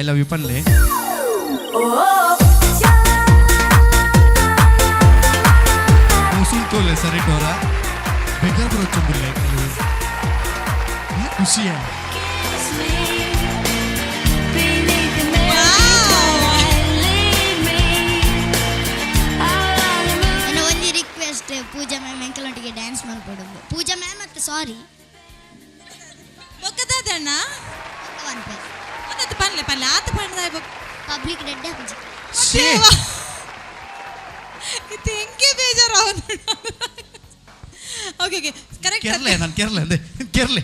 I love you ಪನ್ಲೆ. ತೋಲೆ ಸರಿ ಟೋರ ಬೆಗರ್ ಬರೋಚೊಂದಿಲ್ಲ ಖುಷಿಯ. ನನ್ನ ಒಂಜಿ ರಿಕ್ವೆಸ್ಟ್, ಪೂಜಾ ಮ್ಯಾಮ್ ಎಂಕಲೊಟ್ಟಿಗೆ ಡ್ಯಾನ್ಸ್ ಮಾಡ್ಕೊಡೋದು. ಪೂಜಾ ಮ್ಯಾಮ್ ಮತ್ತೆ ಸಾರಿ ಬೊಕ್ಕದಾದಣ್ಣ ಒಂದತ್ತು ಪನ್ಲೆ ಪನ್ಲೆ ಆತ ಪಂಡ್ದಾಯ್ ಬೊಕ್ಕ ಪಬ್ಲಿಕ್ ರೆಡ್ ಹಾಕಿ. ಇದು ಹೆಂಗೆ ಬೇಜಾರು ಅವನು. Okay okay correct. Kerala ನಾನು ಕೇರಳ ಅಂದೆ ಕೇರಳ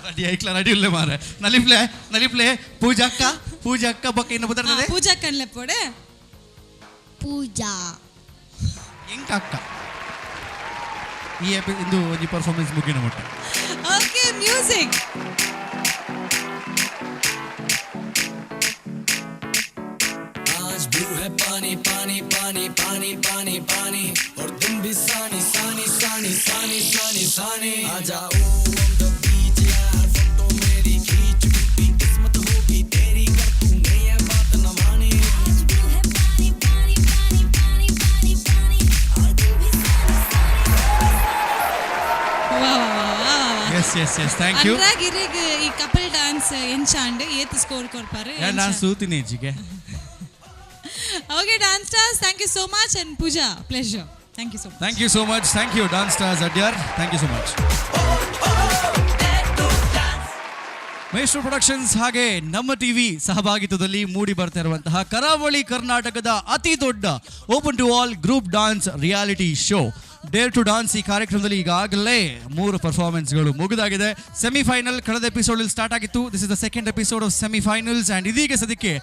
ರೆಡಿ ಐಕ್ಲ ರೆಡಿ ಇಲ್ಲ ಮಾರೆ ನಲಿಪ್ಲೆ ನಲಿಪ್ಲೆ ಪೂಜಾ ಅಕ್ಕ ಪೂಜಾ ಅಕ್ಕ ಬೊಕ್ಕ ಇನ್ನು ಬದರ್ತದೆ ಪೂಜಾ ಕಣ್ಲೆ ಪೋಡೆ ಪೂಜಾ ಎಂಕ ಅಕ್ಕ ಈ ಇಂದು ಒಂಜಿ ಪರ್ಫಾರ್ಮೆನ್ಸ್ ಮುಗಿನ ಮಟ್ಟ. ಓಕೆ ಮ್ಯೂಸಿಕ್ आज ब्लू है पानी पानी पानी पानी पानी पानी और तुम भी सानी सानी सानी सानी सानी सानी आ जाओ on the beach यार फोटो मेरी खींच टूटी किस्मत होगी तेरी कर तूने ये बात न मानी आज ब्लू है पानी पानी पानी पानी पानी पानी और तुम भी सानी सानी. ವಾ ವಾ ವಾ ವಾ. Yes yes yes, thank you. Anurag ಇರೆಗ್ ಈ ಕಪಲ್ ಡಾನ್ಸ್ ಎಂಚಾಂಡ್ ಏತ್ ಸ್ಕೋರ್ ಕೊರ್ಪಾರು? ನಾನು ಸೂತಿನಿ ಜಿಗೆ. Okay, Dance Stars, thank you so much, and Pooja, pleasure. Thank you so much. Thank you so much. Thank you, Dance Stars Adyar. Thank you so much. Maestro Productions ಹಾಗೆ ನಮ್ಮ TV ಸಹಭಾಗಿತ್ವದಲ್ಲಿ ಮೂಡಿ ಬರ್ತಾ ಇರುವಂತಹ ಕರಾವಳಿ ಕರ್ನಾಟಕದ ಅತಿ ದೊಡ್ಡ open to all group dance reality show dare to dance. ಈ ಕಾರ್ಯಕ್ರಮದಲ್ಲಿ ಈಗಾಗಲೇ 3 ಪರ್ಫಾರ್ಮೆನ್ಸ್ಗಳು ಮುಗಿದಾಗಿದೆ. ಸೆಮಿಫೈನಲ್ ಕಳೆದ ಎಪಿಸೋಡ್ ಸ್ಟಾರ್ಟ್ ಆಗಿತ್ತು. This is the second episode of semifinals. And ಇದೀಗ ಸದ್ಯಕ್ಕೆ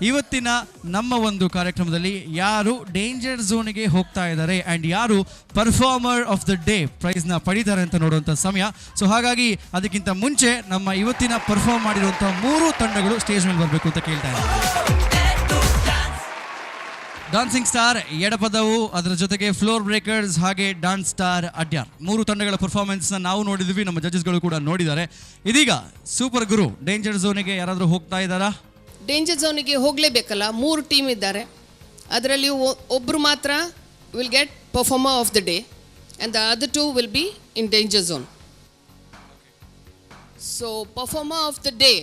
ಇವತ್ತಿನ ನಮ್ಮ ಒಂದು ಕಾರ್ಯಕ್ರಮದಲ್ಲಿ ಯಾರು ಡೇಂಜರ್ ಝೋನ್ಗೆ ಹೋಗ್ತಾ ಇದ್ದಾರೆ ಆ್ಯಂಡ್ ಯಾರು performer of the day ಪ್ರೈಸ್ನ ಪಡೀತಾರೆ ಅಂತ ನೋಡುವಂಥ ಸಮಯ. ಸೊ ಹಾಗಾಗಿ ಅದಕ್ಕಿಂತ ಮುಂಚೆ ನಮ್ಮ ಇವತ್ತಿನ ಪರ್ಫಾರ್ಮ್ ಮಾಡಿರುವಂಥ 3 ತಂಡಗಳು ಸ್ಟೇಜ್ ಮೇಲೆ ಬರಬೇಕು ಅಂತ ಕೇಳ್ತಾ ಇದ್ದಾರೆ. ಡಾನ್ಸಿಂಗ್ ಸ್ಟಾರ್ ಎಡಪದವು, ಅದರ ಜೊತೆಗೆ ಫ್ಲೋರ್ ಬ್ರೇಕರ್ಸ್ ಹಾಗೆ ಡಾನ್ಸ್ ಸ್ಟಾರ್ ಅಡ್ಯಾರ್, 3 ತಂಡಗಳ ಪರ್ಫಾರ್ಮೆನ್ಸ್ನ ನಾವು ನೋಡಿದ್ವಿ, ನಮ್ಮ ಜಡ್ಜಸ್ಗಳು ಕೂಡ ನೋಡಿದ್ದಾರೆ. ಇದೀಗ ಸೂಪರ್ ಗುರು ಡೇಂಜರ್ ಝೋನಿಗೆ ಯಾರಾದರೂ ಹೋಗ್ತಾ ಇದ್ದಾರಾ? ಡೇಂಜರ್ ಝೋನಿಗೆ ಹೋಗಲೇಬೇಕಲ್ಲ, 3 ಟೀಮ್ ಇದ್ದಾರೆ. ಅದರಲ್ಲಿ ಒಬ್ಬರು ಮಾತ್ರ will get performer of the day and the other 2 will be in danger zone. So performer of the day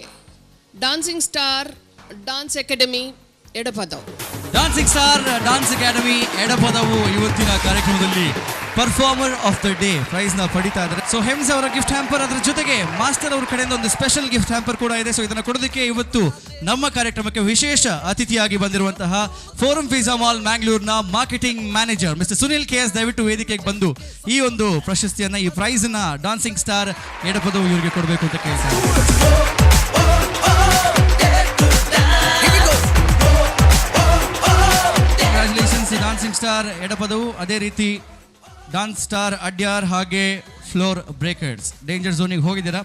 dancing star dance academy Edapadavu. Dancing star dance academy Edapadavu ಇವತ್ತಿನ ಕಾರ್ಯಕ್ರಮದಲ್ಲಿ performer of the day ಪ್ರೈಸ್ನ ಪಡಿತಾ ಇದ್ದಾರೆ. So ಹೆಮ್ಸ್ ಅವರ gift hamper, ಅದರ ಜೊತೆಗೆ master ಅವರ ಕಡೆಯಿಂದ ಒಂದು special gift hamper ಕೂಡ ಇದೆ. ಸೊ ಇದನ್ನು ಕೊಡೋದಕ್ಕೆ ಇವತ್ತು ನಮ್ಮ ಕಾರ್ಯಕ್ರಮಕ್ಕೆ ವಿಶೇಷ ಅತಿಥಿಯಾಗಿ ಬಂದಿರುವಂತಹ forum pizza mall ಮ್ಯಾಂಗ್ಳೂರ್ನ marketing manager mister Sunil K S ದಯವಿಟ್ಟು ವೇದಿಕೆಗೆ ಬಂದು ಈ ಒಂದು ಪ್ರಶಸ್ತಿಯನ್ನ, ಈ ಪ್ರೈಸ್ನ ಡಾನ್ಸಿಂಗ್ ಸ್ಟಾರ್ ಎಡಪದವು ಇವರಿಗೆ ಕೊಡಬೇಕು ಅಂತ ಕೇಳ್ತಾರೆ. Congratulations dancing star Edapadavu, ಅದೇ ರೀತಿ ಡಾನ್ಸ್ ಸ್ಟಾರ್ ಅಡ್ಯಾರ್ ಹಾಗೆ floor breakers. Danger ಝೋನಿಗೆ ಹೋಗಿದ್ದೀರಾ,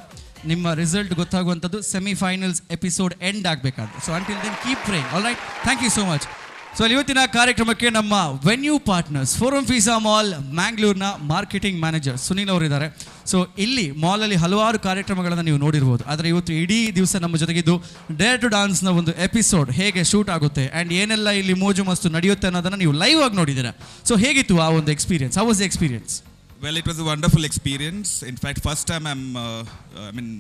ನಿಮ್ಮ ರಿಸಲ್ಟ್ ಗೊತ್ತಾಗುವಂಥದ್ದು semifinals episode end ಆಗಬೇಕಾದ್ರೆ. So until then keep praying. All right, thank you so much. ಸೊ ಇವತ್ತಿನ ಕಾರ್ಯಕ್ರಮಕ್ಕೆ ನಮ್ಮ venue partners Forum Fiza mall ಮ್ಯಾಂಗ್ಳೂರ್ನ ಮಾರ್ಕೆಟಿಂಗ್ ಮ್ಯಾನೇಜರ್ ಸುನೀಲ್ ಅವರಿದ್ದಾರೆ. ಸೊ ಇಲ್ಲಿ ಮಾಲಲ್ಲಿ ಹಲವಾರು ಕಾರ್ಯಕ್ರಮಗಳನ್ನು ನೀವು ನೋಡಿರ್ಬೋದು. ಆದರೆ ಇವತ್ತು ಇಡೀ ದಿವಸ ನಮ್ಮ ಜೊತೆಗಿದ್ದು ಡೇರ್ ಟು ಡಾನ್ಸ್ನ ಒಂದು ಎಪಿಸೋಡ್ ಹೇಗೆ ಶೂಟ್ ಆಗುತ್ತೆ ಆ್ಯಂಡ್ ಏನೆಲ್ಲ ಇಲ್ಲಿ ಮೋಜು ಮಸ್ತು ನಡೆಯುತ್ತೆ ಅನ್ನೋದನ್ನು ನೀವು ಲೈವ್ ಆಗಿ ನೋಡಿದ್ದೀರಾ. ಸೊ ಹೇಗಿತ್ತು ಆ ಒಂದು experience? How was the experience? Well, it was a wonderful experience. In fact, first time I'm, I mean,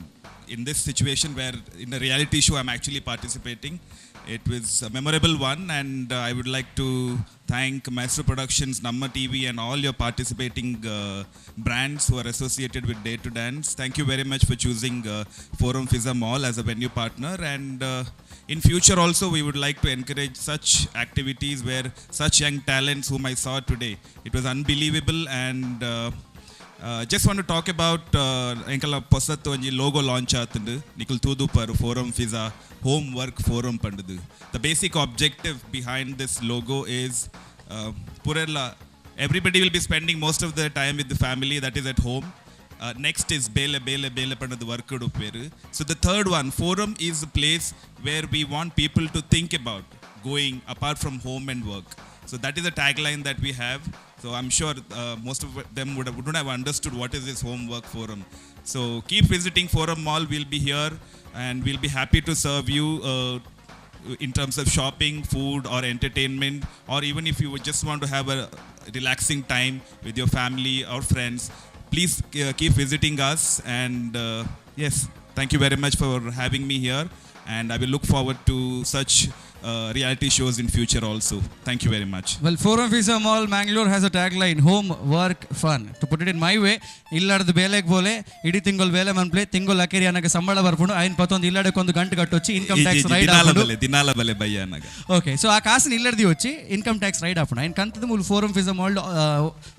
in this situation where in a reality show I'm actually participating. It was a memorable one, and I would like to thank Maestro Productions, Namma TV, and all your participating brands who are associated with Dare to Dance. Thank you very much for choosing Forum Fizza Mall as a venue partner. And in future also, we would like to encourage such activities where such young talents whom I saw today. It was unbelievable, and just want to talk about ಎಂಕಲ ಪೊಸತ್ತು ಒಂಜಿ logo launch ಆತುಂಡು. ನಿಕುಲ್ ತೂದುಪರ್, Forum Fiza home work Forum ಪಂಡುದು. The basic objective behind this logo is ಪುರೆಲ್ಲ everybody will be spending most of the time with the family, that is at home. Next is ಬೇಲೆ ಬೇಲೆ ಬೇಲೆ ಪಂಡದ work ಉಪ್ಪೇರು. So the third one, Forum is a place where we want people to think about going apart from home and work. So that is a tagline that we have. So I'm sure most of them wouldn't have understood what is this home work forum. So keep visiting Forum Mall. We'll be here and we'll be happy to serve you in terms of shopping, food, or entertainment, or even if you would just want to have a relaxing time with your family or friends. Please keep visiting us. And yes, thank you very much for having me here. And I will look forward to such reality shows in future also. Thank you very much. Well, Forum Fizza Mall, Mangalore has a tagline, home, work, fun. To put it in my way, ಇಲ್ಲಡ್ದು ಬೇಲೆಗೆ ಬೋಲೆ, ಇಡೀ ತಿಂಗಳು ಬೇಲೆ ಮನ್ಪ್ಲೆ, ತಿಂಗಳು ಅಕೇರಿ ಅನಗ ಸಂಬಳ ಬರ್ಪುಂಡು, ಐನ್ ಪತ್ತೊಂದು ಇಲ್ಲಡಕ್ಕೊಂದು ಗಂಟು ಕಟ್ಟೊಚ್ಚಿ income tax ride. ದಿನಾಲ ಬಲೆ, ದಿನಾಲ ಬಲೆ ಬಯ್ಯನಗ. ಓಕೆ, ಸೊ ಆ ಕಾಸಿನ ಇಲ್ಲಡ್ದಿ వచ్చి ಇನ್ಕಮ್ ಟ್ಯಾಕ್ಸ್ ರೈಡ್ ಆಪುಂಡು. ಐನ್ ಕಂತದ ಮೂಲು ಫೋರಮ್ ಫಿಜಾ ಮಾಲ್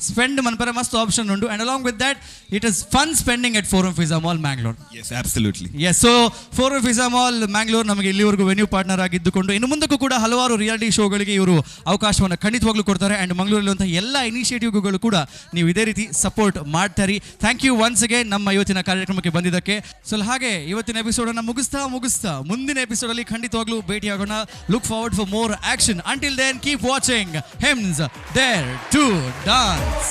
ಸ್ಪೆಂಡ್ ಮನ್ಪರೆ ಮಸ್ತ್ ಆಪ್ಷನ್ ಉಂಡು, and along with that it is fun spending at Forum Fizza Mall, Mangalore. Yes, absolutely. S, so forum Fiza mall Mangalore ನಮಗೆ ಇಲ್ಲಿವರೆಗೂ ವೆನ್ಯೂ ಪಾರ್ಟ್ನರ್ ಆಗಿದ್ದುಕೊಂಡು ಇನ್ನು ಮುಂದಕ್ಕೂ ಕೂಡ ಹಲವಾರು ರಿಯಾಲಿಟಿ ಶೋಗಳಿಗೆ ಇವರು ಅವಕಾಶವನ್ನು ಖಂಡಿತವಾಗ್ಲೂ ಕೊಡ್ತಾರೆ. ಆ್ಯಂಡ್ ಮಂಗಳೂರಲ್ಲಿರುವಂತಹ ಎಲ್ಲ ಇನಿಷಿಯೇಟಿವ್ಗಳು ಕೂಡ ನೀವು ಇದೇ ರೀತಿ ಸಪೋರ್ಟ್ ಮಾಡ್ತಾರೆ. Thank you once again ನಮ್ಮ ಇವತ್ತಿನ ಕಾರ್ಯಕ್ರಮಕ್ಕೆ ಬಂದಿದ್ದಕ್ಕೆ. ಸೊ ಹಾಗೆ ಇವತ್ತಿನ ಎಪಿಸೋಡನ್ನು ಮುಗಿಸ್ತಾ ಮುಗಿಸ್ತಾ ಮುಂದಿನ ಎಪಿಸೋಡಲ್ಲಿ ಖಂಡಿತವಾಗ್ಲೂ ಭೇಟಿಯಾಗೋಣ. Look forward for more action. Until then, keep watching HIMS Dare to Dance.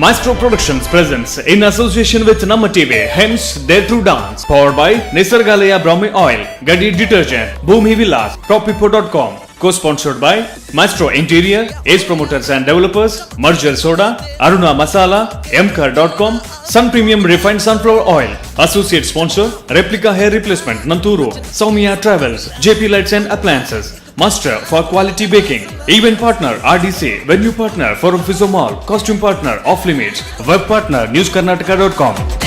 Maestro Productions presents in association with Namma TV, HIMS Dare to Dance, powered by Nisargalaya Brahmi Oil, Gadi Detergent, Bhumi Villas, Toppipo.com, co-sponsored by Maestro Interior, Ace Promoters and Developers, Merger Soda, Aruna Masala, Mkar.com, Sun Premium Refined Sunflower Oil, Associate Sponsor, Replica Hair Replacement, Nanturu, Soumya Travels, JP Lights and Appliances, Master for Quality Baking, Event Partner RDC, Venue Partner Forum Fizza Mall, Costume Partner Off Limits, Web Partner NewsKarnataka.com.